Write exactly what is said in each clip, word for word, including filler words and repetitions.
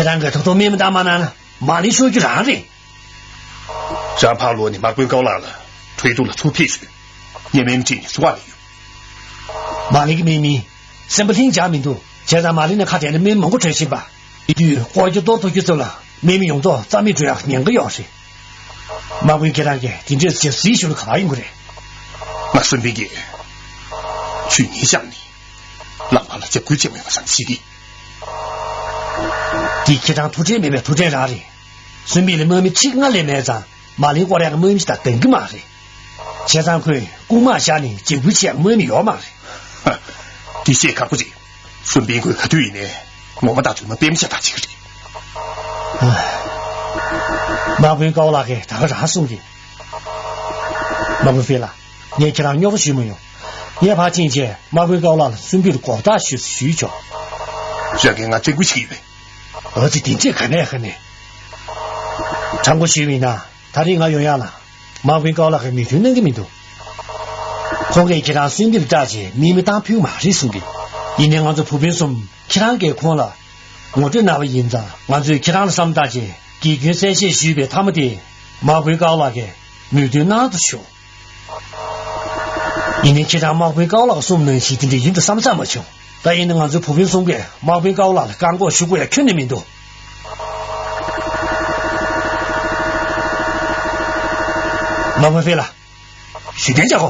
ཁྱེད་རང་གིས་ཐོག་ཐོག་དམན་མི་བཏང་མ་གནང་ན་མ་ལེན་ཤོར་རྒྱུ་རང་རེད། ཞག་ཕར་ལོག་ནས་དམག་དཔོན་ཀའོ་ལགས་ལ་གྲོས་བསྡུར་ལ་ཚུར་ཕེབས་ཤོག་ངས་དམན་མི་ཁྲིད་ནས་ཚུར་ཕར་སླེབས་ཡོང་། མ་ལེན་གྱི་དམན་མི་སེམས་པ་ལྷིང་འཇགས་མི་འདུག་བྱས་ཙང་མ་ལེན་ནས་ཁ་བྲལ་ན་དམན་མི་མང་པོ་བྲོས་ཕྱིན་པ། དེ་དུས་ཀོ་ཀྱི་ཏོག་ཏོག་ཁྱོད་ཚོ་ལ་དམན་མི་ཡོངས་རྫོགས་རྩ་མེད་འགྲོ་ཡག་ཉེན་ཁ་ཡོད་རེད། དམག་དཔོན་ཁྱེད་རང་གིས་དེ་འདྲའི་ཇེ་སི་ཞུ་ལ་ག་པར་ཡོང་གི་རེད། ང་སུན་པིན་གྱིས་ཁྱོད་ངའི་ཕྱག་ནས་ལག་པ་ལ་རྒྱབ་སྐུལ་བྱེད་མི་ཡོང་བསམ་ཤེས་ཀྱི། འདི་ཁྱེད་རང་ཐུགས་ཁྲལ་མེད་པའི་ཐུགས་ཁྲལ་རང་རེད། སུན་པིན་ལ་དམག་མི་ཁྲི་ལྔ་ལས་མེད་ཙང་མ་ལེན་སྐོར་ཡག་གི་དམག་མི་ཞིག་དང་ལྡན་གྱི་མ་རེད། བྱས་ཙང་ཁོས་རྐུན་མ་བཞག་ནས་འཇབ་རྒོལ་བྱེད་ཡག་གི་དམག་མི་ཡོད་མ་རེད། འདི་བཤད་ཁག་པོ་རེད། སུན་པིན་ཁོས་ག་དུས་ཡིན་ནའི་ངོ་མ་ད་ཚོད་མ་དཔེ་མི་ཤ་སྟག་བྱེད་ཀྱི་རེད། དམག་དཔོན་ཀའོ་ལགས་ཀྱིས་ད་ག་རང་གསུང་གི། དམག་དཔོན་ཧྥེ་ལགས། ངས་ཁྱེད་རང་རྙོག་པ་ཞུས་མ་ཡོང་། ངས་ཕར་ཕྱིན་རྗེས་དམག་དཔོན་ཀའོ་ལགས་ལ་སུན་པིན་ལ་གོ་བརྡ་ཞུས་ཞུས་ཆོག་རང་གིས་ང་བཙན་སྐུལ་བྱེད་ཀྱི་ཡོད་པས། འོ་ཙི་དེ་འདྲས་ག་ནས་ག་ནས། དྲང་པོ་ཞུས་པ་ཡིན་ན། ད་རེས་ང་ཡོང་ཡག་ལ། དམག་དཔོན་ཀའོ་ལགས་ཀྱིས་མོས་མཐུན་གནང་གི་མི་འདུག་ཁོང་གིས་ཁྱེད་རང་སུན་པིན་ལ་སྐྲག་བྱས་དམག་མི་བཏང་ཕོད་མ་རེད་གསུང་གི། ཡིན་ནའི་ང་ཚོ་བུ་སྤུན་གསུམ་ཁྱེད་རང་གིས་ཁོང་ལ་ངོ་སྤྲོད་གནང་བ་ཡིན་ཙང་ང་ཚོས་ཁྱེད་རང་ལ་བསམ་བཏང་བྱས་དགེ་སྐྱོན་གསལ་བཤད་ཞུས་པའི་མཐའ་མ་དེ་དམག་དཔོན་ཀའོ་ལགས་ཀྱིས་མོས་མཐུན་གནང་དུ་ཞུ། ཡིན་ནའི་ཁྱེད་རང་དམག་དཔོན་ཀའོ་ལགས་གསུངས་ནང་བཞིན་དེ་འདྲ་ཡིན་དུ་བསམ་ས་མ་བྱུང་། ད་ཡིན་ན་ང་ཚོའི་བུ་སྤུན་གསུམ་གས་དམག་དཔོན་ཀའོ་ལགས་ལ་བཀག་འགོག་ཞུ་དགོས་ཡ་ཁྱོན་ནས་མི་འདུག་དམག་དཔོན་ཧྥེ་ལགས། ཞུ་དོན་བྱ་གོ།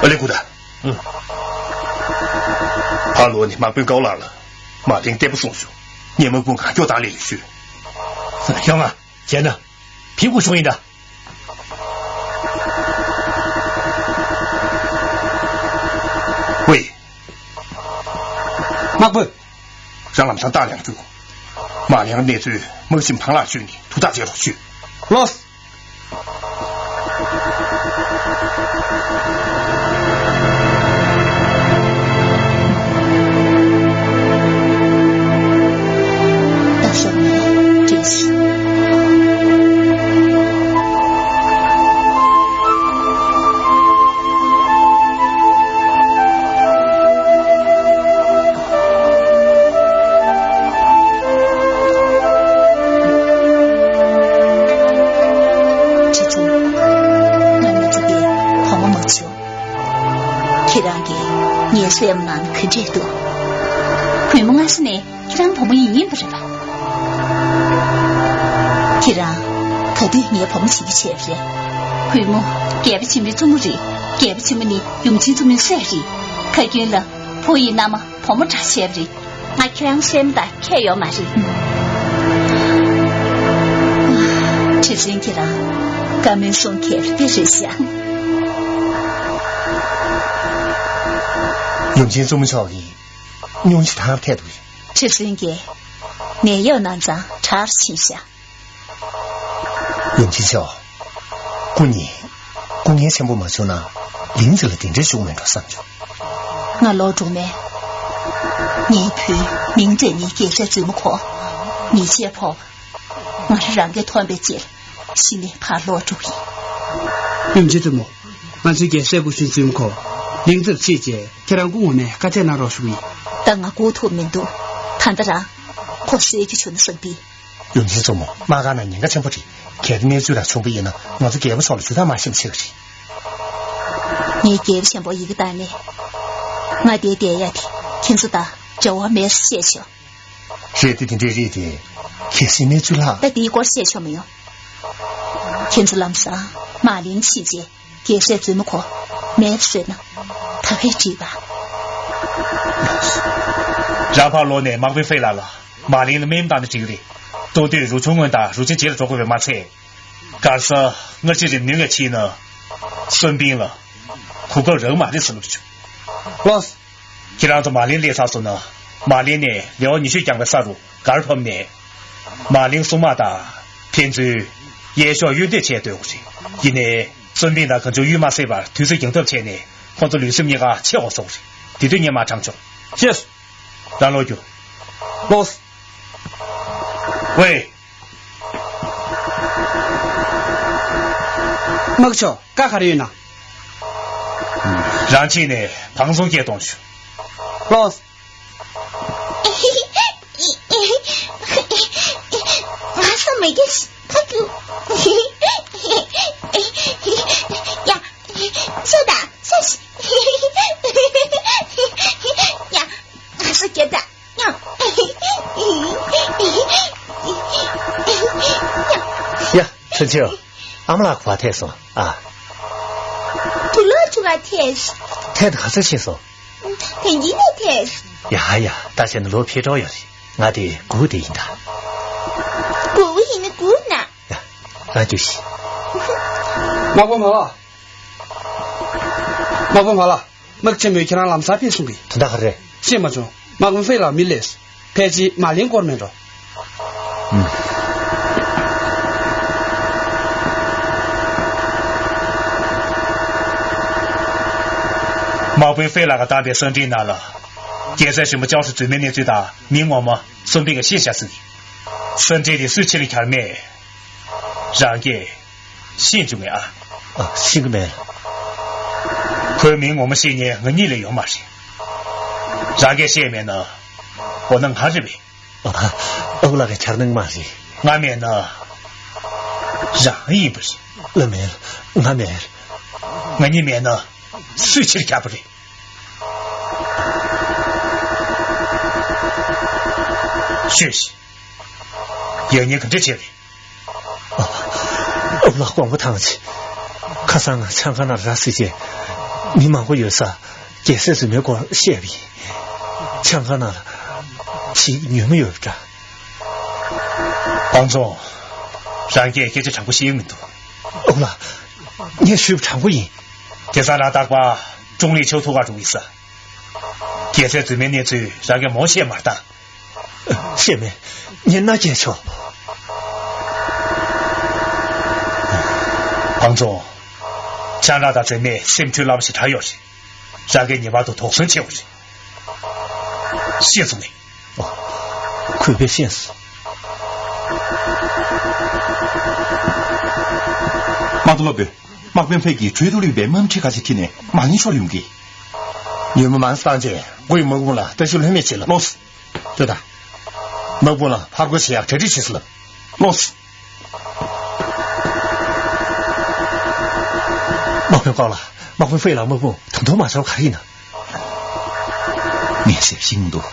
ཨ་ལེ་ཀུ་ད། ཨུ། ཕར་ལོག་ནས་དམག་དཔོན་ཀའོ་ལགས་ལ་མ་ལེན་བརྟན་པོ་གསུངས་ཤོག་ངས་དམག་དཔུང་གང་མགྱོགས་བཏང་ལེ་ཡོད་ཞུ། ཡོང་ང་། བྱས་ན། ཕི་གུ་ཆུང་ཡིན་ད། ཝེ། དམག་དཔོན། རང་ལམ་སང་སྟག་ལེང་བཅུག་མ་ལེན་གནས་ཚུལ་དམག་ཞིབ་ཕང་ལག་བཅུག་ནས་ཐུགས་ཐག་བཅད་རོགས་ཞུ། ལོས། ཁྲི་བཙུན། ང་མི་ཚེ་འདིར་བུ་མོ་མ་བྱུང་། ཁྱེད་རང་གིས་ངའི་སེམས་ནང་ག་འདྲས་འདུག་བུ་མོ་སྔ་ས་ནས་ཁྱེད་རང་བུ་མོ་ཡིན་ཡིན་པ་རེད་པ། ཁྱེད་རང་ག་དུས་ངའི་བུ་མོ་བྱེད་ཀྱི་བྱས་པ་རེད། བུ་མོ་རྒྱལ་པོ་ཆེན་པོའི་བཙུན་མོ་རེད། རྒྱལ་པོ་ཆེན་པོ་ནི་ཡུམ་ཆེན་བཙུན་མོའི་སྲས་རེད། ཁ་རྒྱུན་ལ་བུ་ཡི་མནའ་མ་བུ་མོ་འདྲ་བྱས་པ་རེད། ང་ཁྱེད་རང་སེམས་དང་ཁྱད་ཡོད་མ་རེད། ཁྲི་བཙུན་ཁྱེད་རང་བཀའ་མོལ་གསུང་མཁན་དཔེ་རེད་ཤག་ཡུམ་ཆེན་བཙུན་མོ་མཆོག་གིས་སྙུང་གཞི་དང་ཐད་དུ། ཁྲི་བཙུན་གྱིས་ནད་གཡོག་གནང་ཙང་དྲག་ཕྱིན་ཤག་ཡུམ་ཆེན་མཆོག་སྐུ་ཉིད་སྐུ་ངལ་ཆེན་པོ་མ་བྱུང་ན་ལིང་ཙི་ལ་དེ་འདྲའི་ཤུགས་མེད་འགྲོ་བསམ་བྱུང་། ང་ལོག་འགྲོ་མེད། ངའི་བུ་མིང་ཙེ་ནི་རྒྱལ་སྲས་བཙུན་མོ་ཁོ། ཉེས་ཆད་ཕོག་ང་རང་གིས་མཐོང་བའི་ཕྱིར་གཞི་ནས་ཕར་ལོག་འགྲོ་གི་ཡིན། ཡུམ་ཆེན་བཙུན་མོ། ང་ཚོའི་རྒྱལ་སྲས་བུ་ཆུང་བཙུན་མོ་ཁོ་ལིང་ཙིར་ཁྲིད་རྗེས་ཁྱེད་རང་སྐུ་ངོ་མས་བཀའ་ཆད་གནང་རོགས་ཞུ་གི་ཡིན། ད་ང་སྒུག་ཐུབ་མི་འདུག་ད་ལྟ་རང་ཁོ་གསོད་རྒྱུ་བྱུང་ན་བསམ་གི། ཡུམ་ཆེན་བཙུན་མོ། དམག་སྒར་ནང་ཉེན་ཁ་ཆེན་པོ་རེད། གལ་ཏེ་གནས་ཚུལ་ར་བྱུང་བ་ཡིན་ན་ང་ཚོ་རྒྱལ་པོ་མཆོག་ལ་ཇུས་ཐག་མ་ཤེས་པ་བྱེད་ཀྱི་རེད། ངས་རྒྱལ་པོ་ཆེན་པོར་ཡི་གེ་བཏང་ནས། ང་འདིར་བསྡད་ཡ་དེ་ཁྱེད་ཚོ་དང་འབྲེལ་བ་མེད་ཟེར་བཤད་ཆོག་རེད་དེ་དེ་འདྲས་རེད་དེ། གལ་སྲིད་གནས་ཚུལ་ལྷག་ད་འདིའི་སྐོར་བཤད་ཆོག་མི་ཡོང་། ཁྱེད་ཚོ་ལམ་སང་མ་ལེན་ཕྱིན་རྗེས་རྒྱལ་སྲས་བཙུན་མོ་ཁོ་མེད་བཟོས་ན་ད་བས་འགྲིག་པ། རང་ཕར་ལོག་ནས་དམག་དཔོན་ཧྥེ་ལགས་ལ་མ་ལེན་ལ་དམན་བཏང་ན་འགྲིག་གི་རེད། ལྟོ་དུས་རུ་ཆུང་སྔོན་དང་རུ་ཆེན་རྗེས་ལ་འགྲོ་དགོས་པས་མ་ཚད། གར་ས་སྔར་ཕྱི་རིམ་ནུས་ངས་ཕྱིན་ན་སོན་པིན་ལ་གོ་སྐབས་རག་མ་རེད་བསམ་གྱི་བྱུང་། ལགས། ཁྱེད་རང་ཚོ་མ་ལེན་སླེབས་ཚར་སོང་ན་མ་ལེན་ནས་ལེའོ་ཉི་ཤུས་བསྐྱངས་པའི་ས་རུ་གར་ཕབ་ནས་མ་ལེན་སྲུང་དམག་དང་ཕན་ཚུན་གཡས་ཕྱོགས་གཡོལ་འདེད་བྱས་སྡོད་དགོས་རེད། ཡིན་ནའི་སོན་པིན་དང་གངས་ལྗོངས་གཡུལ་མ་སེལ་བར་དུས་ཚོད་འགྱངས་ཐབས་བྱས་ནས་ཁོང་ཚོ་ལུས་སེམས་གཉིས་ཀ་ཆེད་མངགས་སོང་རེད། དེ་དུས་ངས་མར་དྲངས་ཆོག་ཅེས། རང་ལོག་རྒྱུ། ལོས། ཝེ། དམག་མཆོག་བཀའ་ག་རེ་ཡོད་ན། རང་ཕྱིན་ནས་བང་བཙོང་སྐྱེལ་གཏོང་ཞུ། ལོས། ང་ས་མེད་ཀྱི་ཁ་ཀུ། ཡ། ཤོད་ད། ཤོད། ཡ། ང་ས་ཁྱེར་ད། ཡ། ཡ། ཚུན་ཆད། ཨ་མ་ལགས་ག་པར་ཐད་སོང་ཨ། དུག་ལོག་ཆུ་བ་ཐད། ཐད་དུ་ག་ཚོད་ཕྱིན་སོང་། ཐེངས་གཅིག་ནས་ཐད། ཡ་ཡ། ད་བྱས་ན་ལོ་ཕྱེད་གྲོགས་ཡོད་རེད། ང་དེ་སྒུག་བསྡད་ཡིན་ད། སྒུག་པ་ཡིན་ན་སྒུག་ན། ཡ། རང་རྒྱུགས་ཤིག་དམག་དཔོན་མ་ལགས། དམག་དཔོན་མ་ལགས། དམག་ཆེན་མོས་ཁྱེད་རང་ལམ་སང་ཕེབས་གསུང་གི། དོན་དག་ག་རེ་རེད། ཤེས་མ་བྱུང་། དམག་དཔོན་ཧྥེ་ལགས་མི་སླེབས། ཕལ་ཆེར་མ་ལེན་སྐོར་མེད་འགྲོ། ཨུམ། དམག་དཔོན་ཧྥེ་ལགས་ཀྱིས་བཏང་པའི་གསང་འཕྲིན་ནང་ལ། རྒྱལ་སྲས་ཆེན་པོ་ལྕམ་སྲས་མཛེས་མའི་གནས་ཚུལ་དང་མི་ངོ་མ་གསུམ་པོ་གིས་ཤེས་བཞག་ཟིན། གསང་འཕྲིན་དེ་སུས་ཕྱིར་འཁྱེར་མེད། རང་གིས་ཤེས་བྱུང་ངས་ཨ། ཨ། ཤེས་ཀྱི་མེད། ཁོའི་མིང་ངོ་མ་ཤེས་མཁན་ང་གཉིས་ལས་ཡོད་མ་རེད། རང་གིས་ཤེས་མེད་ན། འོ་ན་ང་རེད་པས། ཨ། ཨ་ཁུ་ལགས་ཀྱིས་འཁྱེར་གནང་མ་རེད། ང་མེད་ན། རང་ཡིན་པ་རེད། ལགས་མེད། ང་མེད། ང་གཉིས་མེད་ན། སུས་ཕྱིར་འཁྱེར་པ་རེད། ཤོད་ཤིག་ཡང་སྙིང་ག་འདྲ་བྱས་རེད། ཨ། ཨ་ཁུ་ལགས་དགོངས་པ་དྭངས་ཤིག་ཁ་སང་ང་ཆང་ཁང་ནང་ར་བཟི་བྱས། མི་མང་པོ་ཡོད་ས། རྒྱལ་སྲས་མཛེས་མའི་སྐོར་བཤད་པ་ཡིན། ཆང་ཁང་ནང་ལ་ཞིག་ཉོས་མི་ཡོད་པ་འདྲ། ཨང་ཚོང་། རང་གིས་སྐད་ཆ་དྲང་པོ་བཤད་ཀྱི་མི་འདུག་ཨ་ཁུ་ལགས། ངས་ཞུས་པ་དྲང་པོ་ཡིན། དེང་སང་རང་རྟག་པར་ཀྲུང་ལི་ཆོས་ཐུག་ག་འགྲོ་གི་ཡིན་ས། རྒྱལ་སྲས་མཛེས་མའི་གནས་ཚུལ་རང་གིས་མོ་བཤད་མ་ད། ཤེས་མེད། ངས་མནའ་སྐྱེལ་ཆོག་ཨང་ཚོང་། ཆང་རག་དང་མཛེས་མས་སེམས་འཁྲུལ་སླ་པོ་ཞེ་དྲག་ཡོད་རེད། རང་གིས་ངེས་པར་དུ་དོགས་ཟོན་བྱེད་དགོས་རེད། ཤེས་སོང་ངས། ཨོ། གུས་པས་ཤེས་སོང་། དམག་དཔོན་སློབ་དཔོན། དམག་དཔོན་ཕེ་གིས་གྲོས་བསྡུར་ཡོད་པའི་དམག་མི་ཁྲི་ཁ་ཤས་ཁྲིད་ནས་མ་ཉེས་ཕྱོགས་ལ་ཡོང་གི། ཉོན་མོངས་མང་སང་རྗེས་སྐུ་ཡི་དམག་དཔུང་ལ་ལྟ་ཞིབ་ལྷོད་མེད་བྱེད་ལ། ལོས། ལྟོས་དང་། དམག་དཔུང་ལ་ཕར་རྒོལ་བྱེད་ཡག་གྲ་སྒྲིག་བྱེད་ཟེར་ལབ། ལོས། དམག་དཔོན་ཀའོ་ལགས། དམག་དཔོན་ཧྥེ་ལགས་དམག་དཔུང་ད་དུང་མ་འབྱོར་ག་རེ་ཡིན་ན། ངས་ཞེ་པོ་ཤེས་ཀྱི་མི་འདུག་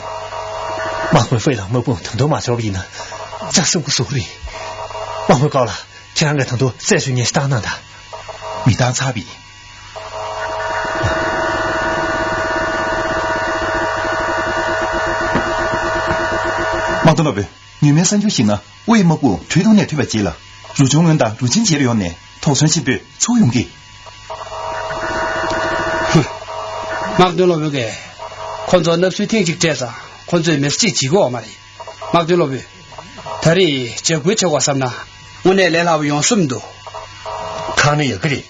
དམག་དཔོན་ཧྥེ་ལགས་དམག་དཔུང་ད་དུང་མ་འབྱོར་བ་ཡིན་ན། ཅང་སེམས་ཁུར་བཟོ་གི་རེད། དམག་དཔོན་ཀའོ་ལགས། ཁྱེད་རང་གིས་ད་དུང་རྩད་གཅོད་ཉེན་ཞིག་བཏང་གནང་དང་། མི་བཏང་ཚར་བ་ཡིན། དམག་དཔོན་སློབ་དཔོན། ཉུལ་མའི་གསར་འགྱུར་ཞིག་ན་དབུས་དམག་དཔུང་གྲོས་བསྡུར་ནས་ཐོན་པའི་རྗེས་ལ། རུ་ཆུང་སྔོན་དང་རུ་ཆེན་བྱེ་རུ་ཡོང་ནས་དོགས་ཟོན་ཆེན་པོས་ཚུར་ཡོང་གི། ཧུ། དམག་དཔོན་སློབ་དཔོན་གྱིས་ཁོ་ཚོ་མནབ་སྲོལ་ཐེངས་གཅིག་སྤྲད་ཙང་ཁོ་ཚོས་མི་ཚེ་གཅིག་བྱེད་ཀྱི་ཡོད་མ་རེད། དམག་དཔོན་སློབ་དཔོན། ད་རེས་འཇབ་རྒོལ་བྱེད་དགོས་བསམ་ན་དངོས་གནས་ལས་སླ་པོ་ཡོང་ས་མི་འདུག་ཁག་ནི་ཡོད་ཀྱི་རེད།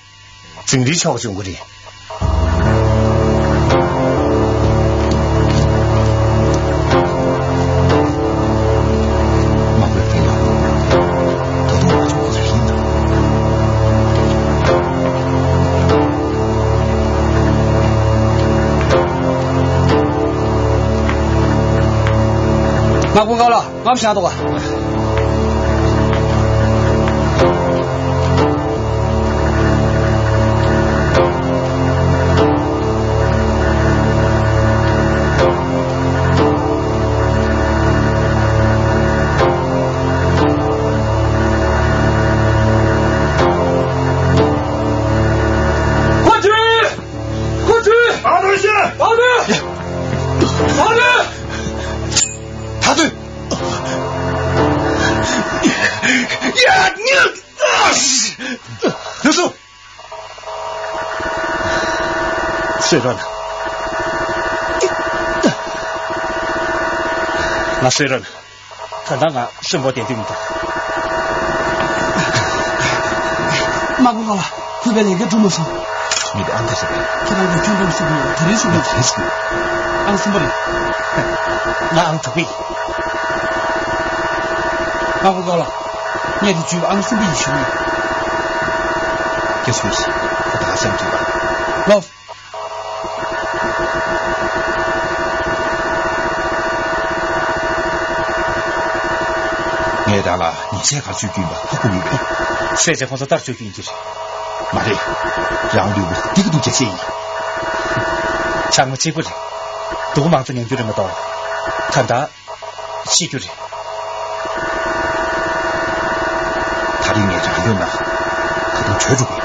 འཛིང་རེས་ཆོག་བྱུང་གི་རེད། དམག་དཔོན་ཧྥེ་ལགས། ད་དུང་མ་བྱུང་བ་ཞིག་ཡིན་ན། དམག་དཔོན་ཀའོ་ལགས། ང་བཞག་འདུག་ག་ཁོ་ཚོས། ཁོ་ཚོས། ཨ་ནུ་ཤི། ཨ་ནུ། ཨ་ནུ། ད་དུས། ཡ། ཉལ། ཡོད་སོ། གསོལ་རས་གནང་། ང་གསོལ་རས་གནང་། ད་ལྟ་ང་གསོན་པོ་བསྡད་འདོད་མི་འདུག་དམག་དཔོན་ལགས། གུས་པས་ལས་ཀ་འགྲུབ་མ་སོང་། མི་དེ་ཨ་མདའ་ཞིག་རེད། ཁྱེད་རང་གིས་ཁྱོད་འགྲོ་སྲིད་པ་ཡོད། དེ་རིང་ཞིག་རེད། དེ་རིང་ཞིག་རེད། ཨང་གསུམ་པ་རེད། ང་ཨང་དྲུག་པ་ཡིན། དམག་དཔོན་ཀའོ་ལགས། ངས་དེ་བརྗོད་པ་ཨང་གསུམ་པ་ཡིན་ཞུ་གི་ཡིན། སྐྱབས་སུ་མཆི། ད་ག་སེམས་ཀྱི་བ། ལོས། ངས་རང་ལ་ཉེས་ཆད་ག་ཚོད་བསྐྱོན་པ་ཧ་གོ་མི་འདུག་བསད་བྱས་ཁོང་ཚོ་ལྟར་བཅོས་རྒྱུ་ཡིན་གྱི་རེད། མ་རེད། རང་ལུས་པོ་འདི་ག་འདུག་ཅེས་བཤད་ཡིན། ཚང་མ་གཅིག་པ་རེད། སྡུག་མང་ཚོ་མྱོང་རྒྱུ་རེད་མ་གཏོགས། ད་ལྟ་ཤི་རྒྱུ་རེད། ད་རིང་ངས་རང་ཡོད་ན་ད་དུང་བྲོས་འགྲོ་གི།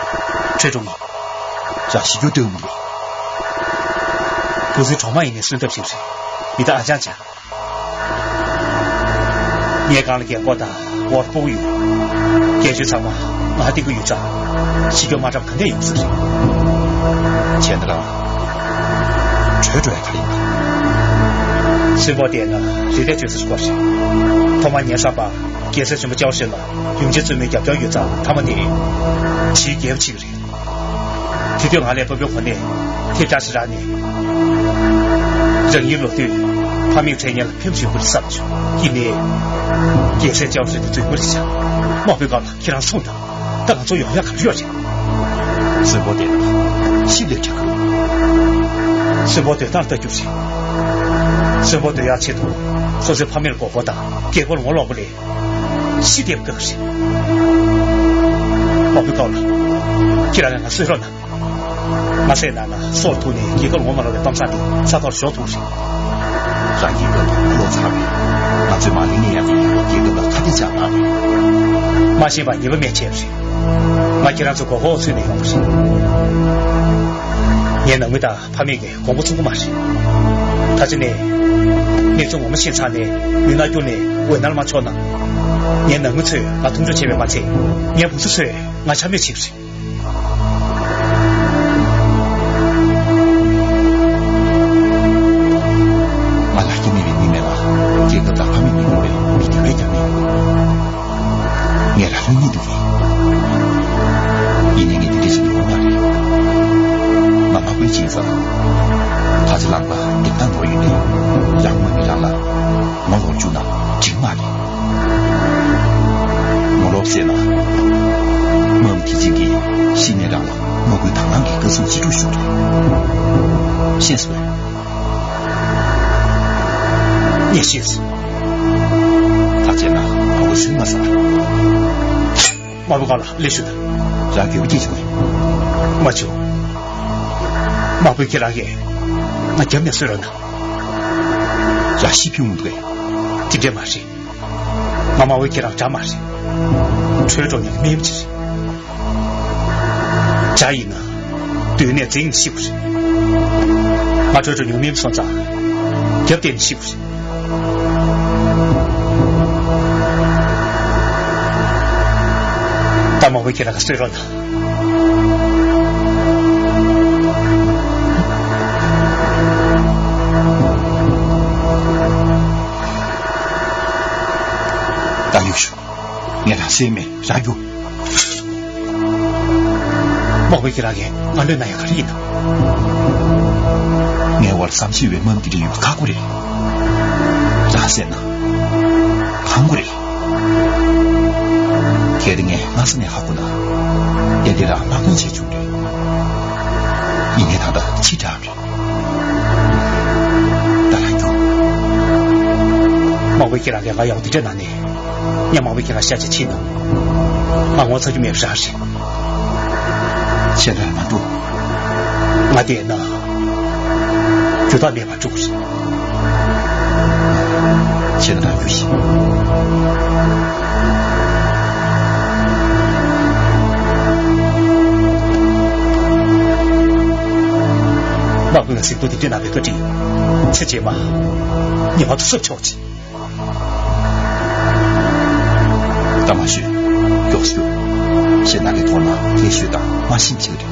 བྲོས་འགྲོ་གི། རང་ཤི་རྒྱུ་ལྟོས་མི་རེད། བུ་ཚའི་གྲོགས་མ་ཡིན་ནའི་གསོན་ཐབས་ཤིག་རེད། མི་ད་ཨ་ཅང་ཅང་། ངས་གང་ལ་རྒན་གོག་དང་ཝར་ཕུག་ཡོད། རྒན་གཞོན་ཚང་མ་ང་སྟེང་གི་ཡོད་ཙང་། ཤི་རྒྱུ་མ་འདྲ་བ་ག་ནས་ཡོང་ས་རེད། བྱས་ན་རང་བྲོས་འགྲོ་ཡ་ག་རེ་ཡིན། གསོན་པོ་བསྡད་ན་རི་དེ་བཅོས་ས་སྐོར་རེད། ཐོག་མར་ཉེན་བསམ་པ་རྒྱལ་སྲས་ཆེན་པོ་སྐྱབས་ཞོལ་ལ་ཡུམ་ཆེན་བཙུན་མོའི་རྒྱབ་སྐྱོར་ཡོད་ཙང་། མཐའ་མ་དེ་ཕྱིའི་རྒྱལ་བ་ཆིག་རེད། དེ་དུས་ང་ལས་སྤོ་བོའི་གོ་གནས་ཐེབས་ཆག་ཞིག་རག་ནས། རང་ཉིད་ལོ་དུས་ཕ་མེས་མཚན་སྙན་ལ་ཕན་ཞུ་དགོས་བསམ་བྱུང་། ཡིན་ནའི། རྒྱལ་སྲས་ལྕམ་སྲིད་དུ་འཛུལ་དགོས་ཤག་དམག་དཔོན་ཀ་ལ་ཁྱེད་རང་གསུངས་དང་། ད་ང་ཚོ་ཡོང་ཡ་ག་རེ་ཡོད་རེད། གསོན་པོ་དེ་ཤི་ལས་འཕྲད་དགོས། གསོན་པོ་དེ་ལྟར་ལྟ་རྒྱུ་རེད། གསོན་པོ་དེ་ཡག་ཆེད་དུ་སོ་སོའི་ཕ་མེས་ལ་མགོ་སྐོར་དང་རྒྱལ་པོར་ངོ་ལོག་པ་ལས། ཤི་དེབ་བཀག་རེད། དམག་དཔོན་ཀའོ་ལགས། ཁྱེད་རང་ང་གསོད་རོགས་གནང་། ང་བསད་ན་ན་སྲོག་ཐུག་ནས་རྒྱལ་ཁབ་ངོ་མ་ལོག་པའི་གཏམ་བཟང་དེ་ས་ཐོག་ཞོག་ཐུག་རེད། རང་རྒྱལ་ཁབ་ལ་ལོག་ཚར་བས། ང་ཚོས་མ་ལེགས་ནས་ཡང་དེ་རྒྱལ་ཁབ་ལ་ཁ་གཏད་བཅག་ན་རེད། མ་ཤེས་པ་ཉེས་པ་མེད་བྱས་པ་རེད། ང་ཁྱེད་རང་ཚོ་མགོ་སྐོར་ཚུད་ནས་ཡོང་བ་རེད། ངའི་ནང་མི་དང་ཕ་མེས་ཀྱིས་དགོངས་པ་ཚོམ་གྱི་མ་རེད། ད་ཅི་ནས་གནས་ཚུལ་ངོ་མ་ཤེས་ཚར་ནས་མུན་ནག་བསྐྱུར་ནས་འོད་སྣང་མ་ཕྱོགས་ན། ངའི་ནང་མི་ཚོས་ང་མཐོང་ཆུང་བྱས་པས་མ་ཚད། ངའི་བུ་ཚོ་ཚོས་ང་ཆ་མེད་བྱེད་ཀྱི་རེད། ང་ལ་རྒྱ་མེད་པའི་མི་མེད་ལ། རྒྱལ་ཁབ་དང་ཕ་མེས་མི་དགོས་པའི་མི་དེ་བས་ཀྱང་མེད། ངས་རང་ལུས་རྙེད་འདུག་གས། ཡིན་ནའི་ངས་འདི་འདྲ་ཞིག་ཡོང་མ་རེད། ང་མ་བུའི་སྦྱིན་བདག་ད་ཆ་ལངས་པ་འདེབས་སྟངས་ནོར་ཡོད་པས། རང་དབང་མི་རང་ལ་ངོ་ལོག་བཅུག་ན་འགྲིག་མ་རེད། ངོ་ལོག་བསད་ན་མམ་དེ་ཅིག་གིས་གཞི་ནས་རང་ལ་མ་བུའི་དང་བླངས་ཀྱི་བཀའ་གསུང་ཅི་སྒྲུབ་ཞུ་རེད། ཤེས་སོང་། ངས་ཤེས་སོང་། ད་བྱས་ན་ཕྲུ་གུ་སུན་མ་ཟ། དམག་དཔོན་ཀའོ་ལགས་སླེབས་ཤོག་དང་། རང་འགྱོད་པ་སྐྱེས་བྱུང་། མ་བྱུང་། དམག་དཔོན་ཁྱེད་རང་གིས་ང་རྒྱབ་ནས་གསོད་རོགས་གནང་། རང་ཤི་འཕོས་འོང་འདུག་གས། དེ་འདྲས་མ་རེད། ང་དམག་དཔོན་ཁྱེད་རང་འདྲ་མ་རེད། བྲོས་འགྲོ་མཁན་གྱི་དམག་མི་ཅིག་རེད། བྱ་ཡིན་ན་སྡོད་ནས་འཛིང་ནས་ཤི་དགོས་རེད། ང་བྲོས་འགྲོ་མྱོང་མེད་སོང་ཙང་རྒྱབ་བལྟས་ནས་ཤི་དགོས་རེད། ད་དམག་དཔོན་ཁྱེད་རང་གིས་གསོད་རོགས་གནང་། ད་ཡོང་ཤོག་ངས་རང་བསད་མེད། རང་རྒྱུགས། དམག་དཔོན་ཁྱེད་རང་གིས་ང་གནོད་ན་ཡང་ག་རེ་ཡིན་ནམ། ངའི་བར་བསམ་ཤེས་པའི་དམག་མི་འདི་འདྲ་ཡོད་པ་ཁག་པོ་རེད། རང་བསད་ན་ཕངས་པོ་རེད། གལ་ཏེ་ངས་སྔ་ས་ནས་ཧ་གོ་ན། ཏན་ཏན་རང་དམག་དཔོན་བྱས་བྱུང་རེད། ཡིན་ནའི་ད་ལྟ་ཕྱི་དྲགས་རེད། ད་རང་རྒྱུགས། དམག་དཔོན་ཁྱེད་རང་གིས་ང་ཡག་འདི་འདྲ་གནང་ནས། ངས་དམག་དཔོན་ཁྱེད་རང་ཤ་ཆ་ཕྱིན་ན། ང་ངོ་ཚ་རྒྱུ་མེད་པ་རང་རེད། བྱས་ན་རང་མ་འགྲོ། ང་བསྡད་ན་རྒྱུ་དག་མེད་པར་འགྲོ་གི་རེད། བྱས་ན་རང་རྒྱུགས་ཤིག་དམག་དཔོན་ལ་གཟིགས་རྟོག་འདི་འདྲ་གནང་བའི་བཀའ་དྲིན། ཚེ་རྗེས་མ་ཉི་མ་དུ་གསོབ་ཆོག་ཅིག་ད་མ་ཤོད། མགྱོགས་ཤོད། ཞེ་ན་གི་ཐོག་ན་ལས་ཤོད་དང་མ་ཤིན་ཆེ་རེད།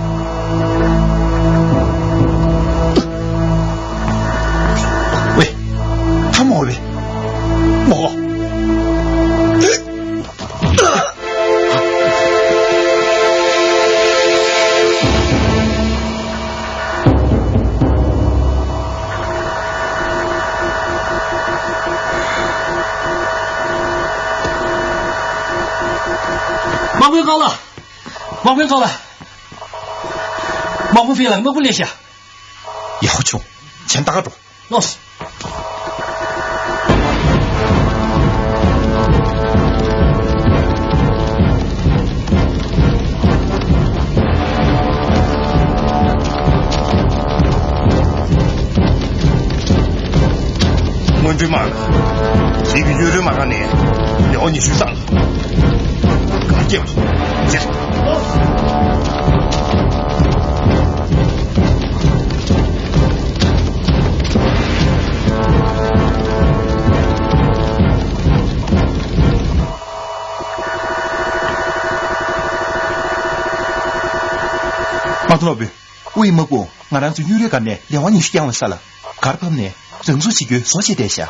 ཝེ། ཐ་མོ་ཝེ། མོ། དམག་དཔོན་ཀའོ་ལགས། དམག་དཔོན་ཀའོ་ལགས། དམག་དཔོན་ཕིན་ལགས་དམག་དཔོན་སླེབས་ཤག་ཡག་པོ་བྱུང་། གཞན་ད་ག་འགྲོ། ལོས། དམག་ལ། དེ་གི་གཡུ་རུའི་དམག་ནས་ལེའོ་ཉི་ཤུ་སར་ག་སྐྱེལ་བ་ཟེར། དམག་དཔོན་སློབ་དཔོན། དབུས་དམག་དཔུང་ང་རང་ཚོ་གཡུ་རུའི་སྒར་ནས་ལེ་དབར་ཉི་ཤུ་རྐྱང་བའི་ས་ལ་སྒར་ཕབ་ནས་རང་ཚུགས་བྱེད་རྒྱུའི་བཟོ་བྱས་བསྡད་ཤག་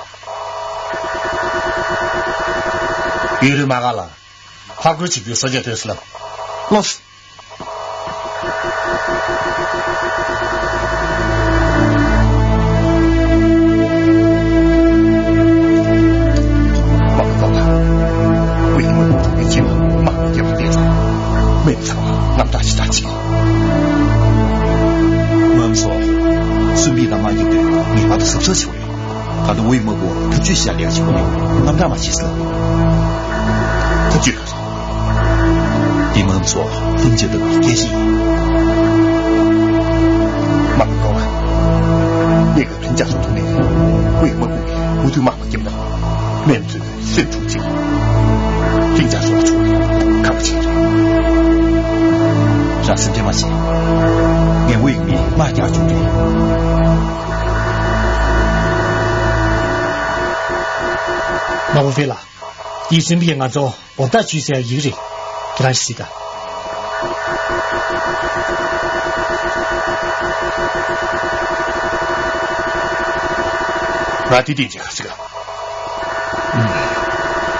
གཡུ་རུའི་དམག་སྒར་ལ་ཕར་རྒོལ་བྱེད་རྒྱུའི་བཟོ་བྱས་ཐོན་སོང་ལགས། ལགས་སོ། དམག་སྒར་ལ་དབུས་དམག་དཔུང་གི་རྗེས་མ་དམག་མི་རྒྱབ་ཏུ་བསྡད་འདུག་དམག་མི་ཚང་མ་དངངས་སྐྲག་ཞེ་དྲག་ཅིག་མངའ་གསོལ། གསོན་པའི་ནང་དམག་རྒྱབ་དུས་ངེས་པར་དུ་གཟབ་གཟབ་བྱེད་དགོས། ད་དུང་དབུས་དམག་དཔུང་ཐབས་ཇུས་ཤར་ལེགས་ཤིག་ཡོད། དངངས་སྐྲག་མ་བྱེད་ཟེར། ཐབས་ཇུས་ག་རེ། འདི་ང་ཚོ་ལྷིང་འཇགས་ལྟ་བུའི་སྐད་ཆ་ཡིན། དམག་གི་གོ་བ། གནས་སྐབས་ལྷིང་འཇགས་སུ་ཐོན་ནས་དབུས་དམག་དཔུང་གིས་མུ་མཐུད་དམག་མ་བརྒྱབ་ན་སྨན་བཙོས་སེམས་འཁྲུག་ཅིག་ལྷིང་འཇགས་སུ་བྱུང་ཁག་པོ་ཆེ་རེད། རང་སེམས་ཁྲལ་མ་བྱེད། ངས་དབུས་མི་དམག་རྒྱག་བཅུག་རེད། དམག་དཔོན་ཧྥེ་ལགས། འདི་གསོན་པོ་ཡིས་ང་ཚོ་མགོ་བཏགས་ཞུས་ཟེར་ཡག་རེད། ཁྱེད་རང་ཞིག་གཟིགས་དང་། ང་འདི་འདྲ་བྱས་ག་ཟིག་ག་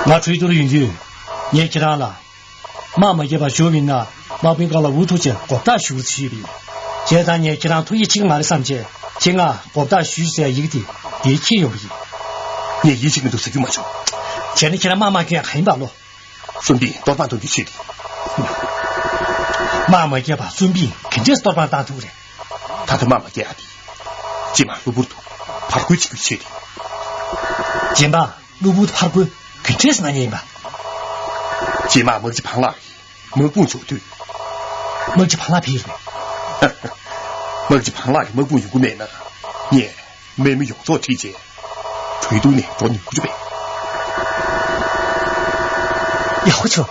ང་གྲོས་བསྡུར་ཡོང་དུས་ངས་ཁྱེད་རང་ལ། དམག་མ་བརྒྱབ་པར་བཞུགས་པ་ཡིན་ན་དམག་དཔོན་ཁང་ལ་འུ་ཐུག་བྱས་མགོ་བཏགས་ཞུ་ཟེར་ཞུས་པ་ཡིན། བྱས་ཙང་ངས་ཁྱེད་རང་ཐུགས་ཡིད་ཆེས་ཀྱི་མ་རེད་བསམ་བྱས་ཁྱེད་ང་མགོ་བཏགས་ཞུས་ཟེར་ཡག་དེ་འདིར་འཁྱེར་ཡོང་པ་ཡིན། ངས་ཡིད་ཆེས་ཀྱི་འདུག་ཟེར་རྒྱུ་མ་བྱུང་། བྱས་ན་ཁྱེད་རང་དམག་མ་བརྒྱབ་ཡག་གང་ཡིན་པ་ལོ། གསོན་པོས་གཏོར་དཔོན་གཏོང་རྒྱུའི་ཆེད་དུ། དམག་མ་བརྒྱབ་པར་གསོན་པོས་ག་འདྲས་གཏོར་དཔོན་བཏང་ཐུབ་རེད། ད་ལྟ་དམག་མ་བརྒྱབ་ཡག་དེ། རྗེས་མ་གློ་བུར་དུ་ཕར་རྒོལ་བྱེད་རྒྱུའི་ཆེད་དུ། རྗེས་མ་གློ་བུར་དུ་ཕར་རྒོལ་ག་འདྲས་གནང་མཁན་ཡིན་པ། རྗེས་མ་དམག་སྤྱི་བང་ལགས་ཀྱི་དམག་དཔུང་འབྱོར་དུས། དམག་སྤྱི་བང་ལགས་ཕེབས་རེད། དམག་སྤྱི་བང་ལགས་ཀྱི་དམག་དཔུང་ཡོང་གི་མེད་ན། ངས་དམག་མི་ཡོངས་རྫོགས་ཁྲིད་བྱས། གྲོས་བསྡུར་ནས་འགྲོ་ནུས་ཀྱི་རེད་པས། ཡག་པོ་བྱུང་།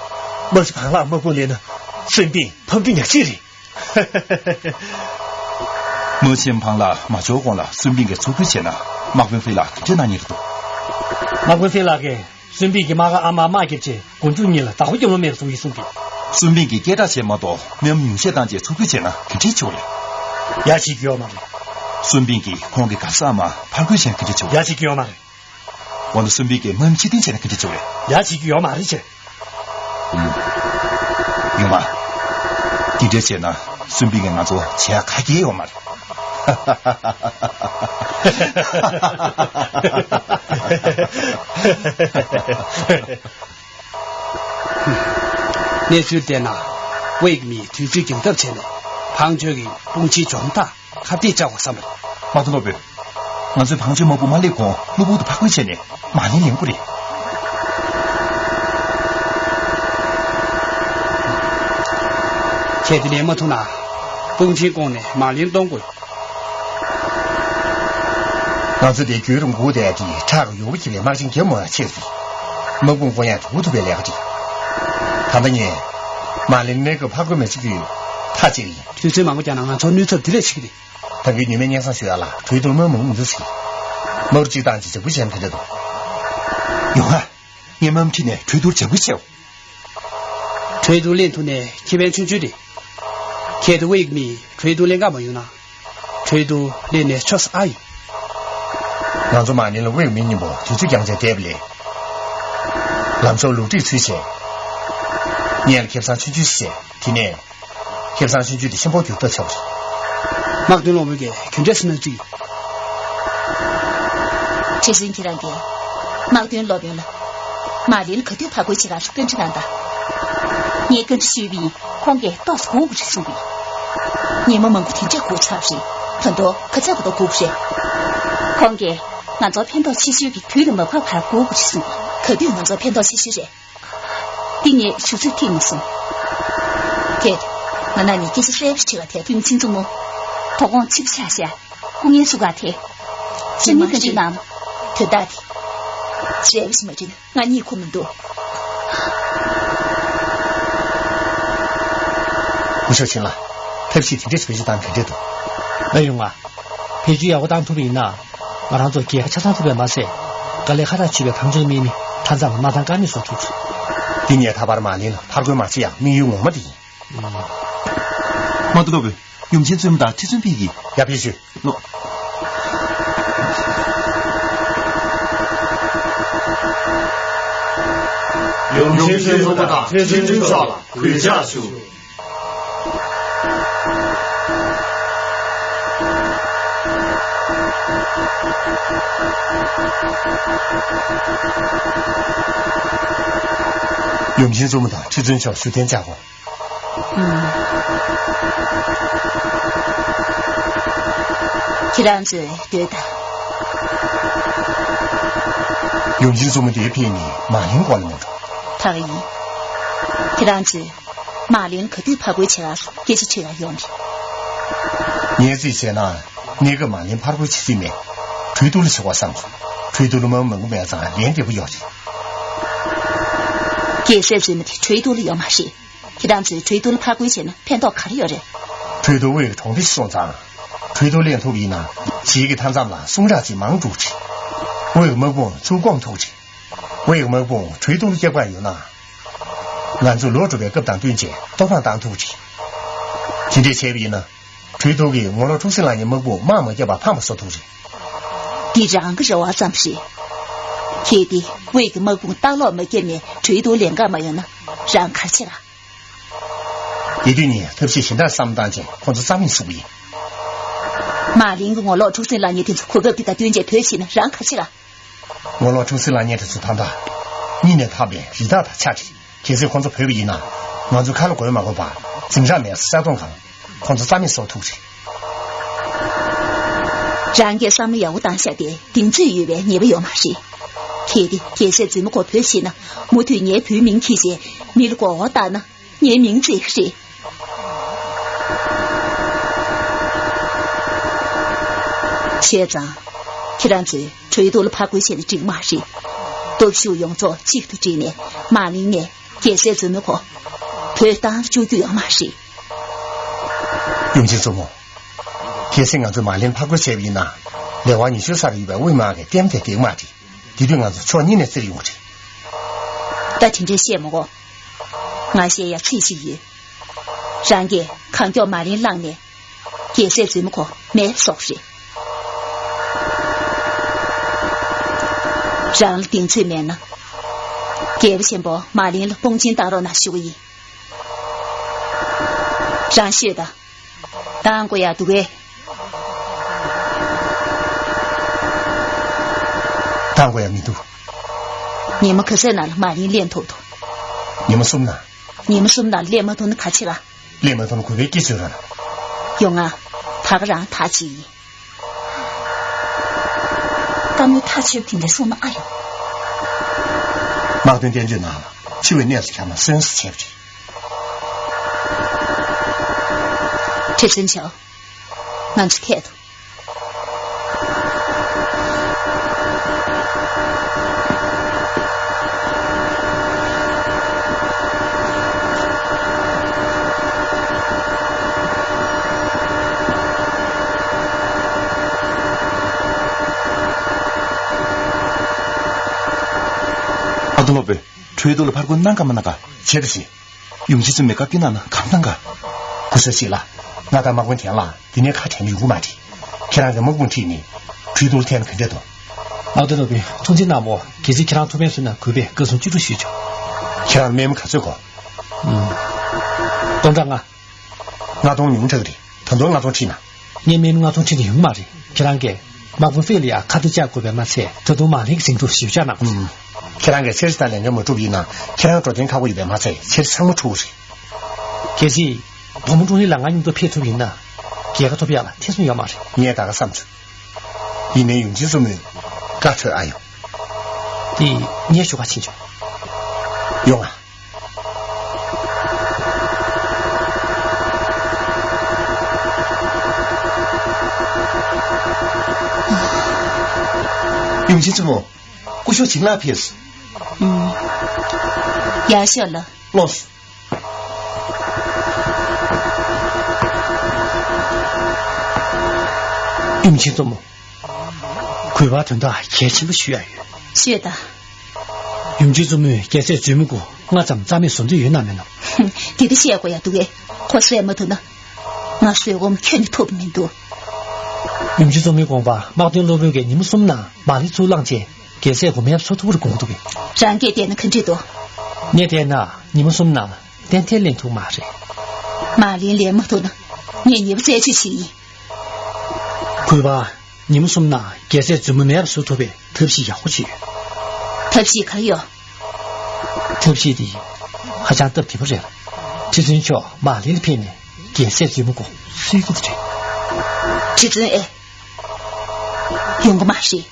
དམག་སྤྱི་བང་ལགས་དམག་དཔུང་སླེབས་ན་གསོན་པོས་ཕམ་རྒྱུ་ཉག་གཅིག་རེད། དམག་ཆེན་བང་ལགས་མ་འབྱོར་གོང་ལ་གསོན་པོ་གིས་འཚོ་རྒོལ་བྱས་ན་དམག་དཔོན་ཧྥེ་ལགས་ག་འདྲས་གནང་མཁན་རེད་འདུག་དམག་དཔོན་ཧྥེ་ལགས་ཀྱིས་གསོན་པོ་གི་དམག་སྒར་ཨ་མར་དམག་བརྒྱབ་བྱས་དགོན་ཕྲུག་གཉིས་ལ་བདག་པོ་རྒྱབ་ལོང་མེད་པ་བཟོ་གི་ཡིན་གསུངས་པས། གསོན་པོ་གིས་སྐད་གྲགས་བྱས་མ་གཏོགས་མི་ཉུང་ཤས་བཏང་བྱས་འཚོ་རྒོལ་བྱས་ན་ག་འདྲས་བྱེད་དགོས་རེད། ཡ་བྱེད་རྒྱུ་ཡོད་མ་རེད། གསོན་པོ་གིས་ཁོང་གི་མགར་ས་ཨ་མར་ཕར་རྒོལ་བྱས་ན་ག་འདྲས་བྱེད་དགོས། ཡ་བྱེད་རྒྱུ་ཡོད་མ་རེད། འོ་ན་གསོན་པོ་གིས་དམག་མི་ཕྱིར་འཐེན་བྱས་ན་ག་འདྲས་བྱེད་དགོས་རེད། ཡ་བྱེད་རྒྱུ་ཡོད་མ་རེད་བྱས། ཡོང་མ། འདི་འདྲ་བྱས་ན་གསོན་པོ་གིས་ང་ཚོ་བྱེད་ཡག་ག་གེ་ཡོད་མ་རེད། གནས་ཚུལ་བལྟས་ན། དབུས་མིས་དུས་ཚོད་འགྱངས་ཐབས་བྱས་ནས་བང་ཆོས་ཀྱི་དཔུང་ཆེན་འཇོམས་ཐབས་ཁ་གཏད་བཅག་དགོས་བསམ་པ་རེད། དམག་དཔོན་སློབ་དཔོན། ང་ཚོས་བང་ཆོས་དམག་དཔུང་མ་སླེབས་གོང་གློ་བུར་དུ་ཕར་རྒོལ་བྱས་ནས་མར་ལེན་ལེན་དགོས་རེད། ཁྱེད་དེ་ལེན་མ་ཐུབ་ན། དཔུང་ཆེན་བསྐོངས་ནས་མར་ལེན་གཏོང་དགོས། ང་ཚོ་དེ་རྒྱུན་རིང་པོ་དེ་དེ་ཁྲག་གི་ཡོ་བོ་འཁྱེར་བའི་དམག་ཆེན་རྒྱབ་མ་ཆེད་དུ། དམག་དཔུང་བསྐོང་ཡག་དུ་ཐུབ་པའི་ལས་ཀ་ཅིག་ད་ལྟ་ངས་མར་ལེན་གནས་སྐབས་ཕར་རྒོལ་མི་བྱེད་རྒྱུའི་ཐག་བཅད་ཀྱི་ཡིན། དུས་ཚོད་མང་པོ་བརྒྱབ་ན་ང་ཚོར་གནོད་ཚབས་དེ་ལས་ཆེ་གི་རེད། ད་གིན་ཉི་མའི་སྙན་སེང་ཞུ་ཡག་ལ་གྲོས་བསྡུར་མུ་མཐུད་འགྲོ་སྲིད། དམག་རུ་གཅིག་བཏང་རྗེས་འཇབ་རྒོལ་བྱས་ན་ག་འདྲ་འདུག་ཡོང་ཨ། ངས་དམག་མི་ཁྲིད་ནས་གྲོས་བསྡུར་འཇབ་རྒོལ་བྱེད། གྲོས་བསྡུར་ལེན་ཐུབ་ནས་ཁེ་ཕན་ཆུང་ཆུང་རེད། ཁྱེད་དབུས་མིས་གྲོས་བསྡུར་ལེན་ག་མ་ཡོང་ན། གྲོས་བསྡུར་ལེན་ནས་ཆོག་ས་ཨ་ཡིན། ང་ཚོ་མ་ནིང་ལ་དབུས་མི་མཉམ་པོ་དུས་ཚོད་འགྱངས་བྱས་བསྡད་པ་ལས། ལམ་སང་ལོག་འགྲིག་ཚུལ་བྱས། སྔོན་ལ་ཁེ་བཟང་ཆུང་ཆུང་ཞིག་བྱས། དེ་ནས། ཁེ་བཟང་ཆུང་ཆུང་དེ་ཆེན་པོ་འགྱུར་ཐབས་བྱ་བ་རེད། དམག་དོན་སློབ་དཔོན་གྱིས་ག་འདྲས་སེ་གནང་རྩིས། ཁྲི་སྲིན་ཁྱེད་རང་གིས་དམག་དོན་སློབ་དཔོན་ལ་མར་ལེན་ག་དུས་ཕར་རྒོལ་བྱེད་ག་ཞུ་བཀའ་འདྲི་གནང་དང་། ངས་བཀའ་འདྲི་ཞུས་པ་ཡིན། ཁོང་གིས་ཏོག་ཙམ་སྒུག་དགོས་རེད་གསུངས་པ་ཡིན། ཉིན་མོ་མང་པོ་དེ་འདྲས་སྒུག་ཚར་བ་རེད། ད་དུང་ཁ་ཚ་བ་དང་སྒུག་དགོས་རེད། ཁོང་གིས་ང་ཚོ་ཕན་ཐོགས་ཆེ་ཤོས་ཀྱི་དུས་ལ་མ་བབས་བར་སྒུག་དགོས་རེད་གསུངས་པ་ཡིན། ག་དུས་ང་ཚོ་ཕན་ཐོགས་ཆེ་ཤོས་རེད། འདི་ངས་ཞུ་ཚོད་ཐིག་མི་སོང་། ཁྱེད། ང་རང་ནས་སྐད་ཆ་གསལ་པོ་ཞིག་དྲི་བ་དེ་ཐུགས་མི་ཆེ་མཚུངས་མོ། དོ་དགོང་ཕྱི་པོ་ཆགས་ཤག་སྐུ་ངལ་གསོ་ག་དེ། སེམས་ནི་ག་འདྲ་གནང་། དོན་དག་དེ་ རེ་བ་ཞིག་མ་བྱུང་ན་ང་གཉིད་ཁུག་མི་འདུག་སྐུ་ཞབས་ཆེན་ལགས། ཐབས་ཤེས་དེ་འདྲས་བེད་སྤྱོད་བཏང་ག་འདྲས་འདུག་ཨ། ཡོང་ང་། བེད་སྤྱོད་ཡག་པོ་བཏང་ཐུབ་པ་ཡིན་ན། ང་རང་ཚོ་རྒྱལ་ཁ་ཆ་ཚང་ཐུབ་པ་མ་ཟད། དཀའ་ལས་ཁ་ཐག་ཆོད་པའི་གངས་ལྗོངས་སྨན་ནི་མཐའ་མཚམས་ལ་མ་བཏང་ཀ་མེད་བཟོ་ཐུབ་ཀྱི། འདི་ངས་ད་བར་མ་ལེན་ལ་ཕར་རྒོལ་མ་བྱེད་ཡག་དམིགས་ཡུལ་ངོ་མ་དེ་ཡིན། མ་གཏོགས་པའི་ཡུམ་ཆེན་བཙུན་མོ་དང་ཁྲི་བཙུན་ཕིག་གིས། ཡ། ཕེབས་ཞུ། ལོ། ཡུམ་ཆེན་བཙུན་མོ་དང་ཁྲི་བཙུན་མཆོག་ལ་གུས་ཕྱག་ཞུ། ཡུམ་ཆེན་བཙུན་མོ་དང་ཁྲི་བཙུན་མཆོག་བཞུགས་གདན་འཇགས་དགོས། ཨུམ། ཁྱེད་རང་ཚོས་སྡོད་དང་། ཡུམ་ཆེན་བཙུན་མོ་འདིར་ཕེབས་ནས་མ་ལེན་སྐོར་ལ་མོལ་འགྲོ། ད་ག་ཡིན། ཁྱེད་རང་ཚོས་མ་ལེན་ག་དུས་ཕར་རྒོལ་བྱེད་ཡག་སྐད་ཆ་དྲི་ཡག་ཡོང་གི། ངས་རྩིས་བྱས་ན་གནས་སྐབས་མ་ལེན་ཕར་རྒོལ་བྱེད་རྩིས་མེད། གྲོས་བསྡུར་ལ་ཞུགས་པ་བསམ་སོང་། གྲོས་བསྡུར་ལ་མང་མང་པོ་མེད་ཙང་ལན་འདེབས་པ་ཡོད་རེད། རྒྱལ་སྲས་བཙུན་མོ་དེ་གྲོས་བསྡུར་ལ་ཡོད་མ་རེད། ཁྱེད་རང་ཚོས་གྲོས་བསྡུར་ལ་ཕར་རྒོལ་བྱས་ན་ཕན་ཐོགས་ག་རེ་ཡོད་རེད། གྲོས་བསྡུར་དབུས་ཀྱི་གྲོང་སྡེ་ཞིག་སོང་ཙང་། གྲོས་བསྡུར་ལེན་ཐུབ་པ་ཡིན་ན་གཞིས་ཀྱི་མཐའ་མཚམས་ལ་སྲུང་རགས་ཅིག་མང་འགྲོ་གི་རེད། དབུས་ཀྱི་དམག་དཔུང་ཚུར་བསྐོང་ཐུབ་ཀྱི་རེད། དབུས་ཀྱི་དམག་དཔུང་གྲོས་བསྡུར་ལ་སྐྱོད་ཀྱི་ཡོད་ན། ང་ཚོས་ལོ་དྲུག་པའི་སྐབས་དང་བསྟུན་བྱས་གཏོར་ཕམ་བཏང་ཐུབ་ཀྱི་རེད། དེ་འདྲས་བྱས་པ་ཡིན་ན། གྲོས་བསྡུར་གྱིས་ངོ་ལོག་འཁྲུག་སྲིད་ལངས་ནས་དམག་དཔུང་དམག་མ་བརྒྱབ་པར་ཕམ་པ་བཟོ་ཐུབ་རེད། འདི་རང་གི་རེ་བ་ཙམ་རེད། གལ་ཏེ་དབུས་ཀྱི་དམག་དཔུང་ལྟ་ལོག་མ་བརྒྱབ་ནས་གྲོས་བསྡུར་ལེན་ག་མ་ཡོང་ན་རང་ག་རེ་བྱེད་ག། དེ་དུས་ངས་ཐབས་ཤེས་གཞན་དག་བསམ་བློ་བཏང་རྗེས་ཁོང་ཚོ་རྩ་མེད་བཟོ་གི་ཡིན། མ་ལེན་གྱི་ངོ་ལོག་འཁྲུག་སྲིད་ལངས་མཁན་དེ་ཚོ་གོ་སྐབས་འདི་དང་བསྟུན་རྗེས་བྲོས་ཕྱིན་ན་རང་ག་རེ་བྱེད་ག། ངོ་ལོག་འཁྲུག་སྲིད་ལངས་མཁན་དེ་ཚོ་ད་ལྟ་གཉིད་ནས་ཐར་པའི་རི་དྭགས་དང་ཆ་འདྲ། གལ་སྲིད་ཁོང་ཚོ་བྲོས་པ་ཡིན་ན། ང་ཚོས་ཁ་ལོ་བགོས་མ་དགོས་པར་འཛིང་རགས་མེད་ས་ས་སྟོང་གང་། ཁོང་ཚོ་རྩ་མེད་བཟོ་ཐུབ་རེད། རང་གིས་བསམ་བློ་ཡག་པོ་བཏང་བཞག་སྟེ་གདེང་ཚོད་ཡོད་པའི་ཉེས་པ་ཡོད་མ་རེད། གལ་ཏེ་རྒྱལ་སྲས་བཙུན་མོ་ཁོ་བྲོས་ཕྱིན་ན་མུ་མཐུད་ངའི་བུའི་མིང་འཁྱེར་བྱས་མི་ལ་མགོ་སྐོར་བཏང་ན་ངའི་མིང་བརྗེད་ཀྱི་རེད། བྱས་ཙང་། ཁྱེད་རང་ཚོས་གྲོས་བསྡུར་ལ་ཕར་རྒོལ་བྱས་ན་འགྲིག་མ་རེད། སྟོབས་ཤུགས་ཡོངས་རྫོགས་གཅིག་ཏུ་བསྒྲིལ་ནས་མ་ལེན་ནས་རྒྱལ་སྲས་བཙུན་མོ་ཁོ་བྲོས་བཏང་བཅུག་རྒྱུ་ཡོད་མ་རེད། ཡུམ་ཆེན་བཙུན་མོ། གལ་སྲིད་ང་ཚོས་མ་ལེན་ཕར་རྒོལ་བྱས་པ་ཡིན་ན། ལེ་དབར་ཉི་ཤུ་ཙམ་ཡོད་པའི་དབུས་དམག་གིས་ལྟད་མོ་དེ་འགྲིག་མ་རེད། དེ་དུས་ང་ཚོ་ཕྱོགས་གཉིས་ནས་བཙིར་ཡོང་གི་རེད། ད་དེ་འདྲས་བཤད་མི་དགོས། ང་བཤད་ཡ་ཚིག་ཅིག་ཡོད། རང་གིས་གང་མགྱོགས་མ་ལེན་བླངས་ནས། རྒྱལ་སྲས་བཙུན་མོ་ཁོ་མེད་བཟོ་གི་རེད། རང་ལ་གདེང་ཚོད་མེད་ན། རྒྱལ་པོ་ཆེན་པོ་མ་ལེན་ལ་དཔུང་ཆེན་བཏང་རོགས་གནང་ཞུ་གི་ཡིན། རང་ཤོད་དང་། བཏང་དགོས་ཡག་འདུག་གས། བཏང་དགོས་ཡག་མི་འདུག་ཉི་མ་ག་ཚོད་ནང་ལ་མ་ལེན་ལེན་ཐུབ་འདུག་ཉི་མ་གསུམ་ནང་། ཉི་མ་གསུམ་ནང་ལ་ལེན་མ་ཐུབ་ན་ག་བྱེད་ག་ལེན་མ་ཐུབ་ན་གུས་པས་སྐེ་གཅོད་རོགས་གནང་། ཡོང་ང་། ད་ག་རང་ཐག་ཆོད་ཡིན། བཀའ་མོལ་ཐག་ཆོད་དེ་འདྲ་གསུངས་ན་ཨ་ཡོང་། དམག་དོན་བསྟན་བཅོས་ནང་ལ་འཆི་བའི་གནས་སུ་གྱར་ན་གསོན་སུ་བྱེད་པ་རེད། ཁྲི་བཙུན་མཆོག་ང་ཚོ་ཐད་དོ། ཨ། དོ་ལོ་པེ། གྲོས་བསྡུར་ལ་ཕར་རྒོལ་གནང་ག་མ་གནང་ག་བྱེད་དོ་ཞེས། ཡུམ་ཆེན་བཙུན་མོས་བཀའ་བཀྱོན་གནང་ན་གང་གནང་ག་སྐུ་ཞབས་ཆེ་ལགས། ང་དང་དམག་དཔོན་ཐན་ལགས་འདི་ནས་ཁ་བྲལ་ན་ཡོང་གི་མ་རེད། ཁྱེད་རང་གིས་དམག་དཔུང་ཁྲིད་ནས་གྲོས་བསྡུར་ལ་ཐད་ན་ག་འདྲ་འདུག་ཨ། དོ་ལོ་པེ། ཐུགས་རྗེ་གནང་བོ། གལ་སྲིད་ཁྱེད་རང་ཐུགས་ཕན་གསོས་ན་གུས་པས་བཀའ་གསུང་ཅི་སྒྲུབ་ཞུས་ཆོག་ཁྱེད་རང་ལ་རྨས་མ་ག་ཚོད་དགོས། ཨུམ། སྟོང་ཕྲག་ལྔ། ལྔ་སྟོང་ཉུང་དྲགས་རེད། ད་དུང་ལྔ་སྟོང་ཁྲིད་ན། ངས་རྨས་མ་ལྔ་སྟོང་ཁྲིད་ན་ཡོང་གི་མ་རེད། ཁྱེད་རང་གིས་དམག་དཔོན་ཧྥེ་ལི་ཡ་ཁ་ཐུག་བཅར་དགོས་པས་མ་ཚད། ད་དུང་མ་ལེན་གྱི་ཟིང་འཁྲུག་ཞིབ་བཅར་གནང་དགོས། ཨུམ། ཁྱེད་རང་གིས་ཕྱིར་ལྟ་ལས་འགན་མ་འགྲུབ་ཡིན་ན་ཁྱེད་རང་འགྲོ་གཏན་ཁག་པོ་ཡོད་པས་མ་ཚད་ཕྱིར་ཚང་མ་འཁྲུག་རེད། གལ་སྲིད་བུ་མོ་ཀྲུང་ལི་ལགས་ང་མཉམ་དུ་ཕེབས་ཐུབ་ཡིན་ན། རྒྱལ་ཁ་ཐོབ་ཡག་ལ་ཐེ་ཚོམ་ཡོད་མ་རེད། ངས་ད་ག་བསམ་བྱུང་། ཡིན་ནའི་ཡུམ་ཆེན་བཙུན་མོས་བཀའ་འཁྲོལ་ཨ་ཡོང་། དེ་ངས་ཞུ་ག་ཕྱིན་བྱུང་། ཡོང་ང་། ཡུམ་ཆེན་བཙུན་མོ། སྐུ་ཞབས་བྱིན་ལ་ཕེབས། ཨུམ། ཡར་ཤོག་ལགས། ལོས། ཡུམ་ཆེན་གཙོ་མོ། གུས་པ་དོན་དག་གལ་ཆེན་པོ་ཞུ་ཡ་ཡོད། ཤོད་དང་། ཡུམ་ཆེན་གཙོ་མོས་རྒྱལ་སྲས་མཛོད་མི་དགུ་སྔ་ཙམ་རྩ་མེད་བཟོ་འདོད་ཡོད་ན་མེད་ན། ཧུམ། དེ་འདྲ་བཤད་དགོས་ཡ་འདུག་གས། ཁོ་བཟོད་མ་ཐུབ་ན། ང་བཟོད་སྒོམ་ཁྱོན་ནས་ཐུབ་མི་འདུག་ཡུམ་ཆེན་གཙོ་མོའི་དགོངས་པ་དམག་དོན་སློབ་དཔོན་གྱིས་ཉིན་མོ་གསུམ་ནང་མ་ལི་ཚུར་བླངས་རྗེས་རྒྱལ་སྲས་དགུ་མེད་པ་བཟོ་ཐུབ་པར་དགོངས་འདུག་གས། རང་གིས་བལྟས་ན་ག་འདྲས་འདུག་ངས་བལྟས་ན་ཉིན་མོ་གསུམ་ནང་ཏན་ཏན་ལེན་ཐུབ་མ་རེད། མ་ལི་ལེན་མ་ཐུབ་ན་ངས་ཉེས་པ་རྩད་གཅོད་བྱེད་ཀྱི་ཡིན། གུས་པ། ཉིན་མོ་གསུམ་ནང་རྒྱལ་སྲས་མཛོད་མི་མེད་པ་བཟོ་ཐུབ་པའི་ཐབས་ཤེས་ཡག་པོ་བྱེད་ཡོད། ཐབས་ཤེས་ག་རེ་ཡོད། ཐབས་ཤེས་དེ་ཧ་ཅང་སྟབས་བདེ་པོ་རེད། ཁྲི་བཙུན་མཆོག་མ་ལི་ལ་ཕེབས་ནས་རྒྱལ་སྲས་མཛོད་མི་དགུ་གསོད་ཀྱི་རེད། ཁྲི་བཙུན་ཨེ། ཡོང་གི་མ་རེད།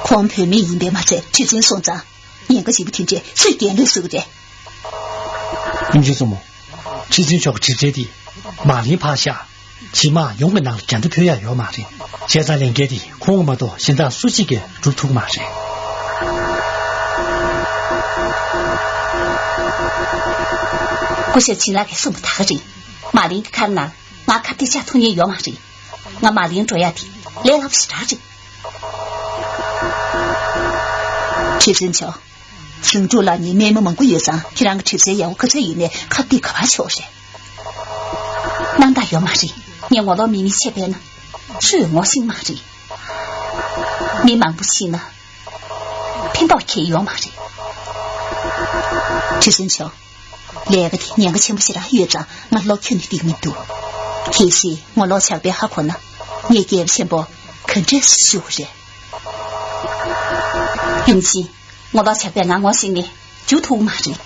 ཁོང་བུད་མེད་ཡིན་པས་མ་ཚད་ཁྲི་བཙུན་སོང་ཙང་ཉེན་ཁ་ཆེན་པོ་དེ་འདྲས་སུས་འགན་ལེན་བཟོ་གི་རེད། ཡུམ་ཆེན་གཙོ་མོ། ཁྲི་བཙུན་མཆོག་གི་དྲི་རྩད་དེ་མ་ལིང་ཕར་བཞག་ཕྱི་དམག་ཡོངས་ཀྱི་ནང་ལ་རྒྱ་འདྲ་ཕོད་ཡ་ཡོད་མ་རེད། བྱས་ཙང་ལས་འགན་དེ་ཁོང་མ་གཏོགས་གཞན་དག་སུ་གཅིག་གིས་སྒྲུབ་ཐུབ་མ་རེད། སྐུ་ཞབས་བྱིན་ལགས་ཀྱིས་གསུངས་པ་ད་ག་རེད། མ་ལིང་གི་ཁ་ནང་ང་ཁ་གཏད་བཅག་ཐུབ་མཁན་ཡོད་མ་རེད། ང་མ་ལིང་འགྲོ་ཡ་དེ་ལས་སླ་པོ་ཞེ་དྲག་རེད། ཁྲི་བཙུན་མཆོག་ཟིང་འཁྲུག་ལ་ཉེ་སྨན་མི་མང་པོ་ཡོད་ཙང་ཁྱེད་རང་གི་དྲི་རྩད་ཡག་པོ་ག་ཚོད་ཡིན་ནའི་ཁ་གཏད་ག་པར་ཆོག་རེད། སྣང་དག་ཡོད་མ་རེད། ངས་ངོ་ལོག་མེད་མིན་ཆད་པས་ན་སུས་ངོ་ཤེས་མ་རེད། མི་མང་པོ་ཤེས་ན་ཕན་ཐོགས་ཁྱེད་ཡོད་མ་རེད། ཁྲི་བཙུན་མཆོག་ལས་ཀ་དེ་ཉེན་ཁ་ཆེན་པོ་ཞེ་དྲག་ཡོད་ཙང་ང་བློ་ཁྱོན་ནས་གཏིང་མི་འདུག་གལ་སྲིད་ངོ་ལོག་ཇག་པས་ཧ་གོ་ན་ངས་རྒྱལ་པོ་ཆེན་པོ་ག་འདྲས་ཞུ་དགོས་རེད། ཡུམ་ཆེན། ངོ་ལོག་ཇག་པས་ང་ངོ་ཤེས་ནས་འཇུ་ཐུབ་མ་རེད།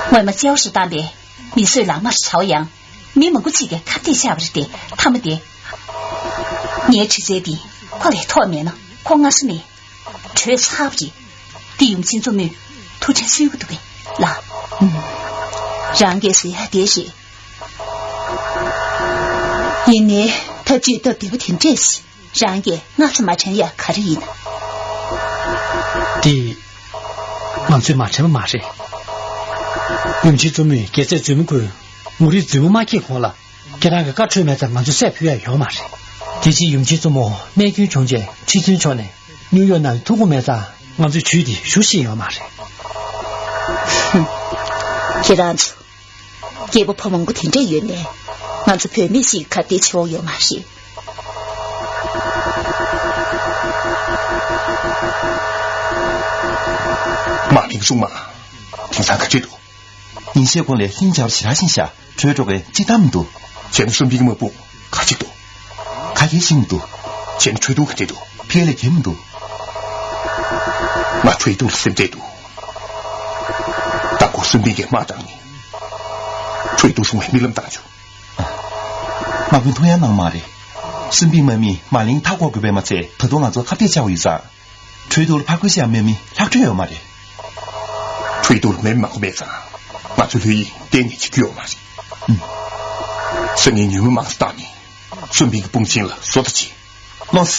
སྔོན་མ་ཅའོ་ཧྲི་བཏང་པས་མི་གསོད་ལག་དམར་བྱའོ་ཡང་མི་མང་པོ་གཅིག་གིས་ཁ་གཏད་བཅག་པ་རེད་དེ་མཐའ་མ་དེ། ངའི་དྲི་རྩད་འདི་ཁོ་ལས་ཐོག་མེད་ན་ཁོ་སྔ་ས་ནས་བྲོས་ཚར་བ་རེད། འདི་ཡུམ་ཆེན་གཙོ་མོས་ཐུགས་ཁྲལ་གསོས་ཀྱི་འདུག་གས་ལགས། ཨུམ། རང་གིས་ཟེར་ཡ་དེ་རེད། ཡིན་ནའི་ཐབས་ཇུས་སྟབས་བདེ་པོ་དེ་འདྲས་ཤིག་རང་གིས་སྔ་ས་མ་དྲན་ཡ་ག་རེ་ཡིན། དེ་ང་ཚོས་མ་དྲན་པ་མ་རེད། ཡུམ་ཆེན་གཙོ་མོས་རྒྱལ་སྲས་མཛོད་མི་དགུའི་ངོ་རིས་རྫུན་མ་མ་འཁྱེར་གོང་ལ་ཁྱེད་རང་གི་བཀའ་འཁྲོལ་མེད་ཙང་ང་ཚོས་བསད་ཕོད་ཡ་ཡོད་མ་རེད། དེ་རྗེས་ཡུམ་ཆེན་གཙོ་མོ་རྨས་སྐྱོན་བྱུང་རྗེས་ཁྲི་བཙུན་མཆོག་ནས་ནིའུ་ཡོག་ནང་ཐུག་གི་མེད་ཙང་ང་ཚོས་ཇུས་དེ་ཞུ་ཤེས་ཡོད་མ་རེད། ཧུམ། ཁྱེད་རང་ཚོ། རྒྱལ་པོ་ཕོ་མང་པོ་དེ་འདྲས་ཡོད་ནས་ང་ཚོ་བུད་མེད་ཞིག་ག་དེ་ཆེ་བོ་ཡོད་མ་རེད། མ་ཕིང་སྲུང་མ། དེང་སང་ག་ཚོད་འདུག་ཉིན་ཤས་གོང་ལས་ལྷིང་འཇགས་ཞེ་དྲག་ཕྱིན་ཤག་བྲོས་འགྲོ་མཁན་གཅིག་ཐམ་མི་འདུག་བྱས་ན་སུམ་པིན་གྱི་དམག་དཔུང་ག་ཚོད་འདུག་ཁ་སྐད་ཤེས་མི་འདུག་བྱས་ན་ཁྲོས་དུང་ག་ཚོད་འདུག་ཕི་ལ་མཁྱེན་མི་འདུག་ང་ཁྲོས་དུང་ལ་སེམས་ཁྲལ་འདུག་ད་ཁོ་སུམ་པིན་གྱི་དམག་དང་ནི། ཁྲོས་དུང་སྲུང་བའི་རྨི་ལམ་བཏང་བྱུང་། དམག་དཔོན་ཐུགས་ཡང་གནང་མ་རེད། སུམ་པིན་དམག་མིས་མ་ལིང་མཐའ་བསྐོར་དགོས་པས་མ་ཚད་ད་དུང་ང་ཚོ་ཁ་གཏད་བཅག་པ་ཡིན་ཙང་། ཁྲོས་དུང་ལ་ཕར་རྒོལ་བྱེད་ཡ་དམག་མི་ལྷག་འཕྲོས་ཡོད་མ་རེད། ཁྲོས་དུང་ལ་དམག་མི་མང་པོ་མེད་ཙང་ང་ཚོ་ལྷོད་གཡེང་གཏན་ནས་བྱེད་རྒྱུ་ཡོད་མ་རེད། ཨུམ། སང་ཉིན་ཉིན་མོ་མང་ཙམ་བཏང་ནས་སུམ་པིན་གྱི་དཔུང་ཆེན་ལ་བཟོ་ལྟ་བྱེད། ལོས།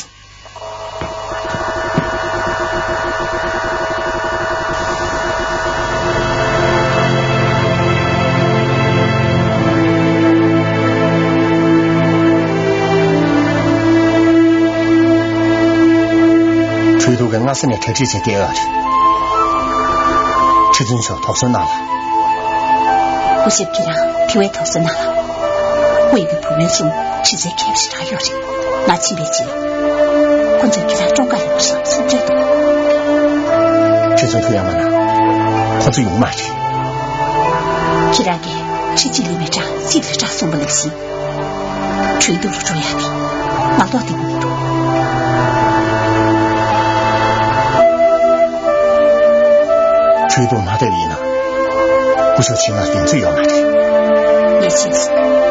ཁྲོས་དུང་གིས་སྔ་ས་ནས་གྲ་སྒྲིག་བྱས་བསྡད་ཡོད་རེད། ཁྲི་བཙུན་མཆོག་དོགས་ཟོན་གནང་ལ། སྐུ་ཞབས་ཁྱེད་རང་དེ་བས་དོགས་ཟོན་གནང་ལ། དབུས་ཀྱི་བུ་མོ་གསུམ་དྲི་རྩད་མཁས་པ་ཞེ་དྲག་ཡོད་རེད། ང་ཕྱིན་པའི་རྗེས་ཁོ་ཚོས་ཁྱེད་རང་བཀྲོངས་ག་ཡོང་བཞིན་སེམས་ཁྲལ་འདུག་ཁྱེད་ཚོ་ཐུགས་ཡ་མ་ན། ཁོ་ཚོ་ཡོང་མ་རེད། ཁྱེད་རང་གིས་ཁྲི་གཅིག་ལས་མེད་དྲག་གཅིག་ལས་དྲག་གསུངས་པ་ནང་བཞིན། ཁྲོས་དུང་ལ་འགྲོ་ཡ་དེ་ང་ལྟོགས་བསྡད་པ་མི་འདུག་ཁྲོས་དུང་མ་བསྡད་པ་ཡིན་ན། སྐུ་ཞབས་ཆེན་ལ་གདེང་ཚོད་ཡོད་མ་རེད། ངས་ཤེས་སོང་།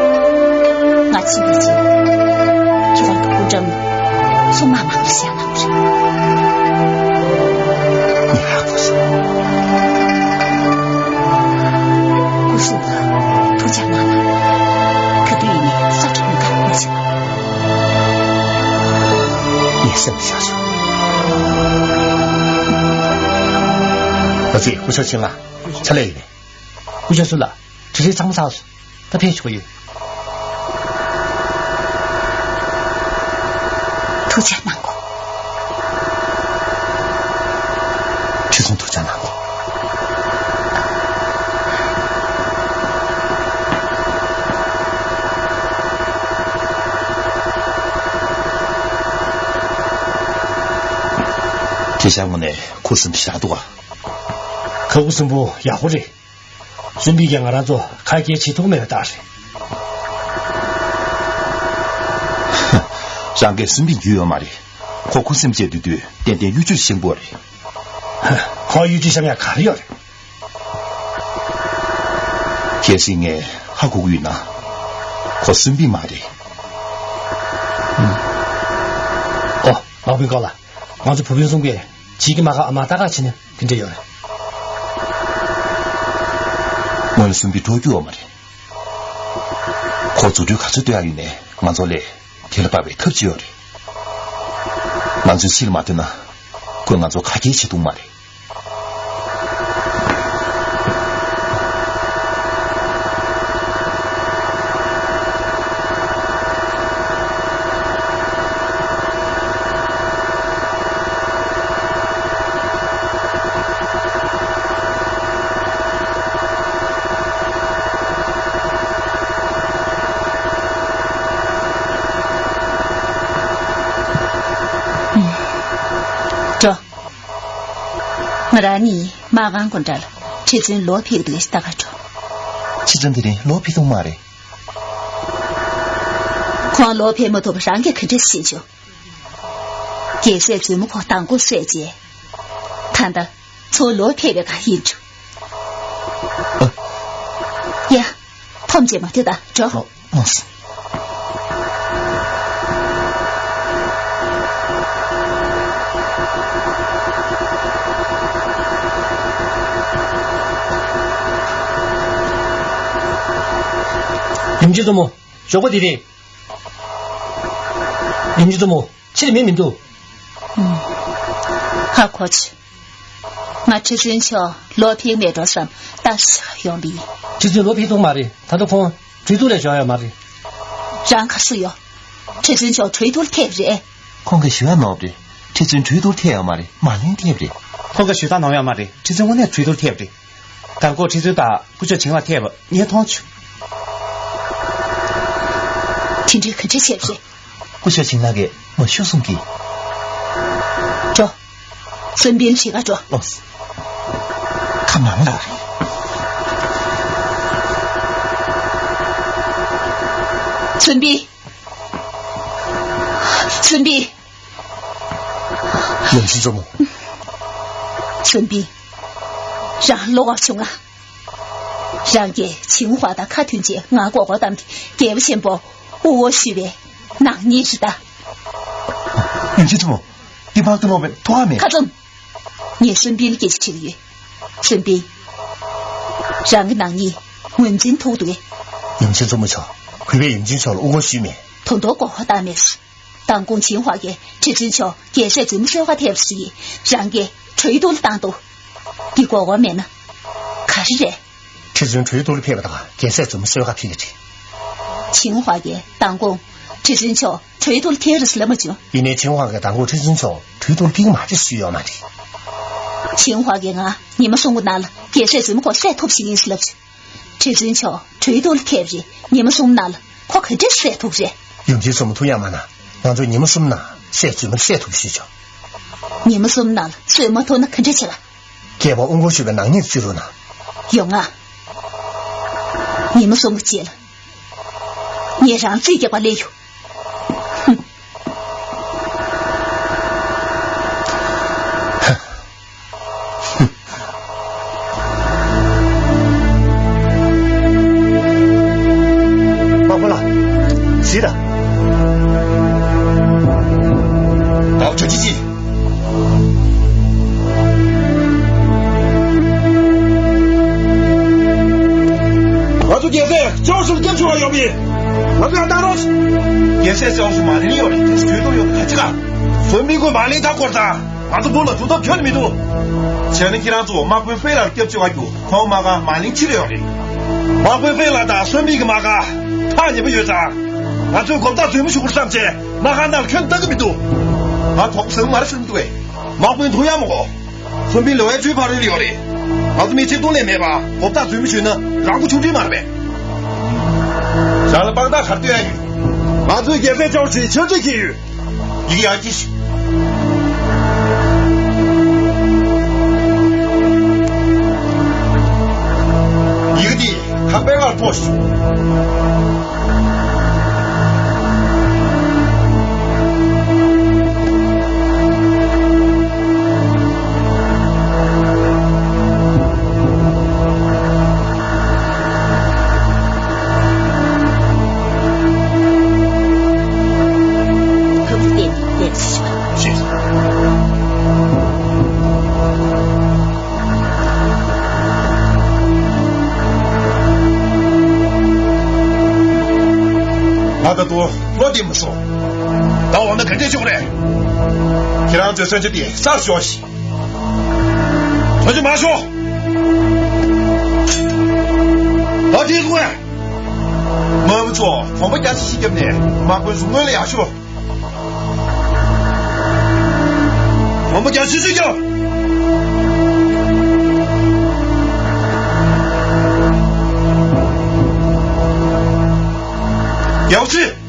ང་ཕྱིན་པའི་རྗེས། ཁྱེད་རང་གི་སྐུ་འགྲམ་ལ་སྲུང་དམག་མང་པོ་བཞག་གནང་བ་རེད། ངས་ཧ་གོ་སོང་། སྐུ་སྲུང་ལ་ཐུགས་ཅག་གནང་ལ། ག་དུས་ཡིན་ནའི་ས་ཁྲ་མི་འགག་མ་བྱེད་པ། ངས་སེམས་བཞག་སོང་། ཀྱེ། སྐུ་ཞབས་ཆེན་ལགས། ཕྱག་ལས་ཡིན། སྐུ་ཞབས་ཟུར་ལགས། དྲི་རིལ་ཚང་མ་ཚར་སོང་། ད་ཕེབས་ཆོག་གི་ཡོད། ཐུགས་ཅག་གནང་གོ། ཁྲི་ཚུན་ཐུགས་ཅག་གནང་གོ། དེ་ཤག་དངོས་གནས་ཁུ་སིམ་པོ་ཞིག་འདུག་ག། ཁ་ཁུ་སིམ་པོ་ཡག་པོ་རེད། སུན་པིན་གྱིས་ང་རང་ཚོ་ཁ་གྱེས་བྱེད་ཐུབ་མེད་པའི་རྟགས་རེད། རང་གིས་སུན་པིན་རྒྱུས་ཡོད་མ་རེད། ཁོ་ཁུ་སིམ་བྱས་དུས་དུས་ཏན་ཏན་གཡོ་ཇུས་བཤམས་དགོས་རེད། ཁོ་གཡོ་ཇུས་བཤམས་ཡག་ག་རེ་ཡོད་རེད། གལ་སྲིད་ངས་ཧ་གོ་གི་ཡོད་ན། ཁོ་སུན་པིན་མ་རེད། ཨོ། ལགས་པིན་ཀོ་ལགས། ང་ཚོ་བུ་སྤུན་གསུམ་གྱིས་བྱིས་ཀྱི་མ་ཁ་ཨ་མ་ལྟ་ག་བྱས་ན་ག་འདྲ་ཡོད་རེད། སྔོན་ལ་སུན་པིན་འགྲོ་རྒྱུ་ཡོད་མ་རེད། ཁོ་རྫུ་འཕྲུལ་ག་ཚོད་སྟོན་ཡག་ཡིན་ནའི་ང་ཚོ་ལས་དེ་ལས་དཔའ་བའི་ཐབས་ཅིག་ཡོད་རེད། ང་ཚོས་ཕྱི་ལ་མ་ཐོན་ན་ཁོས་ང་ཚོ་ཁ་གྱེས་བྱེད་ཐུབ་མ་རེད། འགྲོ། ང་རང་གཉིས་མ་གང་དགོན་གྲྭ་ལ་ཁྲི་བཙུན་ལོག་ཕེབས་འདུག་ལྟ་ག་འགྲོ། ཁྲི་བཙུན་དེ་རིང་ལོག་ཕེབས་ཐུབ་མ་རེད། ཁོང་ལོག་ཕེབས་མ་ཐུབ་པ་རང་གིས་ག་འདྲ་ཤེས་བྱུང་། རྒྱལ་སྲས་བཙུན་མོ་ཁོ་མདང་དགོང་བསད་རྗེས། ད་ལྟ་ཚུར་ལོག་ཕེབས་པའི་སྒང་ཡིན་འགྲོ། ཡ། ཐོམ་ཅེ་མ་ཐེ་ད་འགྲོ། ཨོ། ཡུམ་ཆེན་བཙུན་མོ། ཞོགས་པ་འདི་རེད། ཡུམ་ཆེན་བཙུན་མོ། ཕྱིར་མི་མི་འདུག་ཧ་གོ་ཆེ། ང་ཁྲི་བཙུན་མཆོག་ལོག་ཕེབས་མེད་འགྲོ་བསམ་ལྟ་ཞིག་ཡོང་པ་ཡིན། ཁྲི་བཙུན་ལོག་ཕེབས་ཐུབ་མ་རེད། ད་ལྟ་ཁོང་གྲོས་བསྡུར་ལ་བཞུགས་ཡོད་མ་རེད། རང་ག་སུ་ཡོད། ཁྲི་བཙུན་མཆོག་གྲོས་བསྡུར་ཐེབས་རེད། ཁོང་གིས་ཞུ་ཡག་ནོར་བ་རེད། ཁྲི་བཙུན་གྲོས་བསྡུར་ཐེབས་ཡོད་མ་རེད། མ་ལན་ཐེབས་རེད། ཁོང་གིས་ཞུ་ཡག་ནོར་ཡོད་མ་རེད། ཁྲི་བཙུན་དངོས་གནས་གྲོས་བསྡུར་ཐེབས་རེད། མདང་དགོང་ཁྲི་བཙུན་དང་སྐུ་ཞབས་ཆིང་ལགས་ཐེབས་པ་ངས་མཐོང་བྱུང་། དེ་འདྲའི་ག་འདྲ་བྱས་པ་རེད། སྐུ་ཞབས་ཆིང་ལགས་ཀྱིས་མ་ཞུ་གསུང་གིས། འགྲོ། སུན་པིན་ཕྱི་ཁར་འགྲོ། ལགས། ཁ་མང་ལ་རེད། སུན་པིན། སུན་པིན། ཡུམ་ཆེན་བཙུན་མོ། སུན་པིན། རང་བློ་བབས་བྱུང་ང་། རང་གིས་ཆིང་ཧྭ་དང་ཁ་མཐུན་རྗེས་ང་མགོ་སྐོར་བཏང་སྟེ་རྒྱལ་པོ་ཆེན་པོ་དབུ་འོག་ཞུས་པའི་ནག་ཉེས་རེད་ད། ཡུམ་ཆེན་བཙུན་མོ། འདི་ཕར་ཏུ་ལོག་པའི་ཐོག་ཨ་མེད། ཁ་བཙུམ། ངས་སུན་པིན་ལ་སྐད་ཆ་དྲིས་ཀྱི་ཡོད། སུན་པིན། རང་གི་ནག་ཉེས་ངོས་འཛིན་ཐུབ་འདུག་གས། ཡུམ་ཆེན་བཙུན་མོ་མཆོག་གུས་པས་ཡུམ་ཆེན་མཆོག་ལ་དབུ་སྐོར་ཞུས་མེད། ད་དུང་མགོ་སྐོར་བཏང་མེད། མདང་དགོང་ཆིང་ཧྭ་གིས་ཁྲི་བཙུན་མཆོག་རྒྱལ་སྲས་བཙུན་མོ་གསོལ་ཁ་ཐེབས་ཟེར་གྱིས་རང་གི་གྲོས་བསྡུར་བཏང་འདུག་འདི་མགོ་སྐོར་མེད་ན་ག་རེ་རེད། ཁྲི་བཙུན་གྲོས་བསྡུར་ཕེབས་པ་དང་རྒྱལ་སྲས་བཙུན་མོ་གསོལ་ཁ་ཕེབས་ཀྱི་རེད། ཆིང་ཧྭ་གིས་མདང་དགོང་ཁྲི་བཙུན་མཆོག་གྲོས་བསྡུར་ཐེངས་རེ་ཟེར་ལབ་མ་བྱུང་། ཡིན་ནའི་ཆིང་ཧྭ་གིས་མདང་དགོང་ཁྲི་བཙུན་མཆོག་གྲོས་བསྡུར་ཕེབས་ཀྱི་མ་རེད་ཞུས་ཡོད་མ་རེད། ཆིང་ཧྭ་གིས་ང་ཉི་མ་གསུམ་གྱི་ནང་ལ་རྒྱལ་སྲས་བཙུན་མོ་ཁོ་བསད་ཐུབ་ཞིག་ཡིན་ཟེར་ལབ་བྱུང་། ཁྲི་བཙུན་མཆོག་གྲོས་བསྡུར་ཐེབས་རེད། ཉི་མ་གསུམ་ནང་ལ་ཁོ་ག་འདྲས་བསད་ཐུབ་རེད། ཡུམ་ཆེན་བཙུན་མོ་ཐུགས་ཡག་མ་གནང་། ང་ཚོ་ཉི་མ་གསུམ་ནང་སྲས་བཙུན་མོ་བསད་ཐུབ་ཞུས་ཆོག་ཉི་མ་གསུམ་ནང་ལ་གསོད་མ་ཐུབ་ན་ག་འདྲས་བྱེད་ལ། རྒྱལ་པོ་དབུ་འཁོར་ཞུས་པའི་ནག་ཉེས་བརྩི་རོགས་གནང་། ཡོང་ང་། ཉི་མ་གསུམ་གྱི་རྗེས་ལ། ངས་རང་རྩིས་རྒྱག་པ་ལས་ཡོད། ཧུམ། པ་པོ་ལགས། གཟིགས་དང་། ཨའོ་ཇོ་ཅི་ཅི། ང་ཚོ་རྒྱལ་སྲས་ལྕམ་སྲུང་སྐྱབས་བཅོལ་བ་ཡོད་པས། ང་ཚོ་ཡང་བཏང་རོགས། རྒྱལ་སྲས་ལྕམ་སྲུང་མ་ལེན་ཡོད་རེད། དེ་གྲོས་བསྡུར་ཡོད་ཁ་ཅིག་ག་བོད་མི་ཀུན་མ་ལེན་ད་སྐོར་དང་། ང་ཚོ་བོད་ལ་གྲུབ་ཐོབ་ཁྱོན་ནས་མི་འདུག་བྱས་ན་ཁྱེད་རང་ཚོ་དམག་དཔོན་ཧྥེ་ལགས་སྐྱབས་བཅོལ་བ་རྒྱུ་ཁོང་དམག་སྒར་མ་གླེང་ཕྱིར་ཡོད་རེད། དམག་དཔོན་ཧྥེ་ལགས་དང་བསོད་སྨན་གྱི་དམག་སྒར་ཐག་ཉེ་པོ་ཡོད་ཙང་། ང་ཚོས་མགོ་བཏགས་མཛུབ་མོ་གཞུ་དགོས་བསམ་བྱས་དམག་སྒར་ནང་ལ་ཁྱོན་བཏང་གི་མི་འདུག་ང་དོགས་ཟིན་མ་རེད་བསམ་འདུག་གས། དམག་དཔོན་ཐུག་ཡག་མོ་གོ། བསོད་སྨན་ལོ་ཡ་བཅུའི་ཕ་རོལ་ལ་ཡོད་རེད། ང་ཚོ་མི་ཚེ་སྟོང་ལས་མེད་པ་མགོ་བཏགས་མཛུབ་མོ་གཞུས་ན་རང་མགོ་ཆུང་འདྲིས་མ་རེད་པས། རང་ལ་དཔང་རྟགས་ག་རེ་སྟོན་ཡ་ཡོད། ང་ཚོའི་རྒྱལ་སྲས་ལྕམ་ཞིག་ཆོས་རྩེ་འཁྱེར་ཡོད། ཡི་གེ་ཡར་སྐྱེལ་ཞིག་ཡི་གེ་འདི་ཁ་པའི་ལ་ཐོགས་ཤིག་ང་ད་དུང་བློ་བདེ་མི་སོང་། ད་འོ་ན་ག་འདྲས་བྱུང་རེད། ཁྱེད་རང་ཚོའི་མཚོན་ཆ་དེ་སར་ཤོག་ཤིག་མཐོང་རྒྱུ་མ་ཤོག་ད་དེ་དགོས། དམག་མི་ཚོ་གོམ་པ་རྒྱག་ཤིག་ཤིག་བརྒྱབ་ནས་དམག་དཔོན་གཟུགས་སྔོན་ལ་ཡར་ཤོག་གོམ་པ་རྒྱག་ཤིག་ཤིག་བརྒྱབ། ཡག་ཅིག་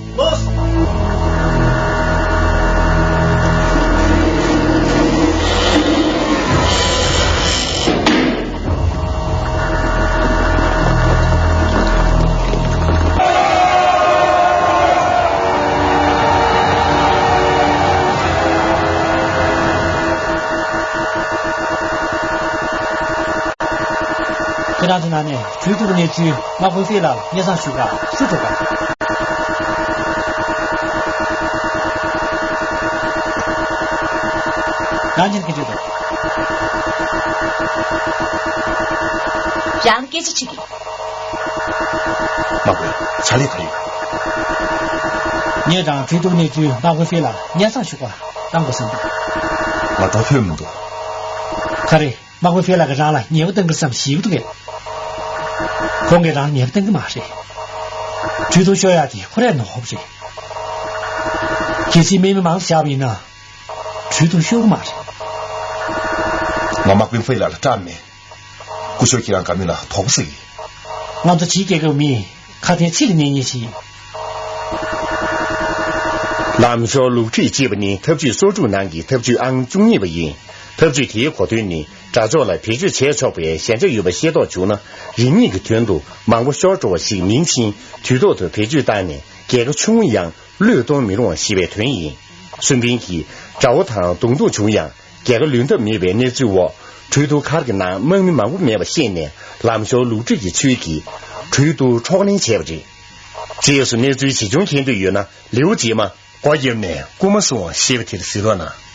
ཁྱེད་རང་ཚོའི་ནང་ནས་གྲོས་བསྡུར་གནས་ཚུལ་དམག་དཔོན་ཧྥེ་ལགས་སྙན་སེང་ཞུ་ག་སུ་འགྲོ་ག་རང་ཉིད་ཀྱི་འདྲི་དོ། རང་སྐད་ཆ་གཅིག་གིས། དམག་དཔོན་ཕྱག་ལས་ག་རེ་ཡོད། ངས་རང་གྲོས་བསྡུར་གནས་ཚུལ་དམག་དཔོན་ཧྥེ་ལ་སྙན་སེང་ཞུ་བར་བཏང་དགོས་བསམ་འདུག་ང་ད་ཕོད་མི་འདུག་ག་རེ། དམག་དཔོན་ཧྥེ་ལགས་ཀྱིས་རང་ལ་ཉེས་པ་གཏང་གི་རེད་བསམ་ཞེད་ཀྱི་འདུག་གས། ཁོང་གིས་རང་ལ་ཉེས་པ་གཏང་གི་མ་རེད། གྲོས་བསྡུར་ཤོར་ཡག་དེ་ཁོ་རའི་ནོར་བ་རེད། གལ་སྲིད་དམག་མི་མང་ཙམ་བཞག་པ་ཡིན་ན། གྲོས་བསྡུར་ཤོར་གི་མ་རེད། ང་དམག་དཔོན་ཧྥེ་ལགས་ལ་སྐྲག་མེད། སྐུ་ཞབས་ཁྱེད་རང་དགའ་མོས་ལ་དོགས་པ་ཟེར་གི། ང་ཚོ་བྱིས་རྒྱལ་ཁབ་མིས་ཁ་དན་ཚིག་ལ་གནས་ཉེན་བྱེད། ལམ་ཞོར་ལུག་ཁྲིད་ཅེས་པ་ནི་ཐབས་ཇུས་སོར་འཇུག་ནང་གི་ཐབས་ཇུས་ཨང་བཅུ་གཉིས་པ་ཡིན། ཐབས་ཇུས་དེའི་གོ་དོན་ནི་དགྲ་ཕྱོགས་ལ་བེད་སྤྱོད་བྱས་ཆོག་པའི་ཞན་ཆ་ཡོད་པ་ཤེས་རྟོགས་བྱུང་ན་རིན་མེད་ཀྱི་དོན་དུ་མང་པོ་ཤོར་འགྲོ་བ་ཞིག་མིན་ཕྱིན་དུས་ཐོག་ཏུ་བེད་སྤྱོད་བཏང་ནས་རྒྱལ་ཁ་ཆུང་ངུ་ཡང་བློས་གཏོང་མི་རུང་བ་ཞེས་པའི་དོན་ཡིན། སུན་ཕིན་གྱིས་དགྲ་བོ་དང་གདོང་ཐུག་བྱུང་ཡང་། རྒྱལ་ཁ་ལོན་ཐབས་མེད་པའི་གནས་ཚུལ་འོག་གྲོས་བསྡུར་ཁང་གི་ནང་དམག་མི་མང་པོ་མེད་པ་ཤེས་ནས་ལམ་ཞོར་ལུག་ཁྲིད་ཀྱི་ཚུལ་གྱིས་གྲོས་བསྡུར་འཕྲོག་ལེན་བྱས་པ་རེད། རྗེས་སུ་གནས་ཚུལ་ཇི་བྱུང་མཁྱེན་འདོད་ཡོད་ན་ལེའུ་རྗེས་མ་སྒོ་བརྒྱབ་ནས་རྐུ་མ་སོང་ཞེས་པ་དེར་གཟིགས་རོགས་གནང་།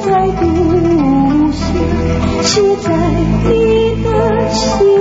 在故乡，却在你的心。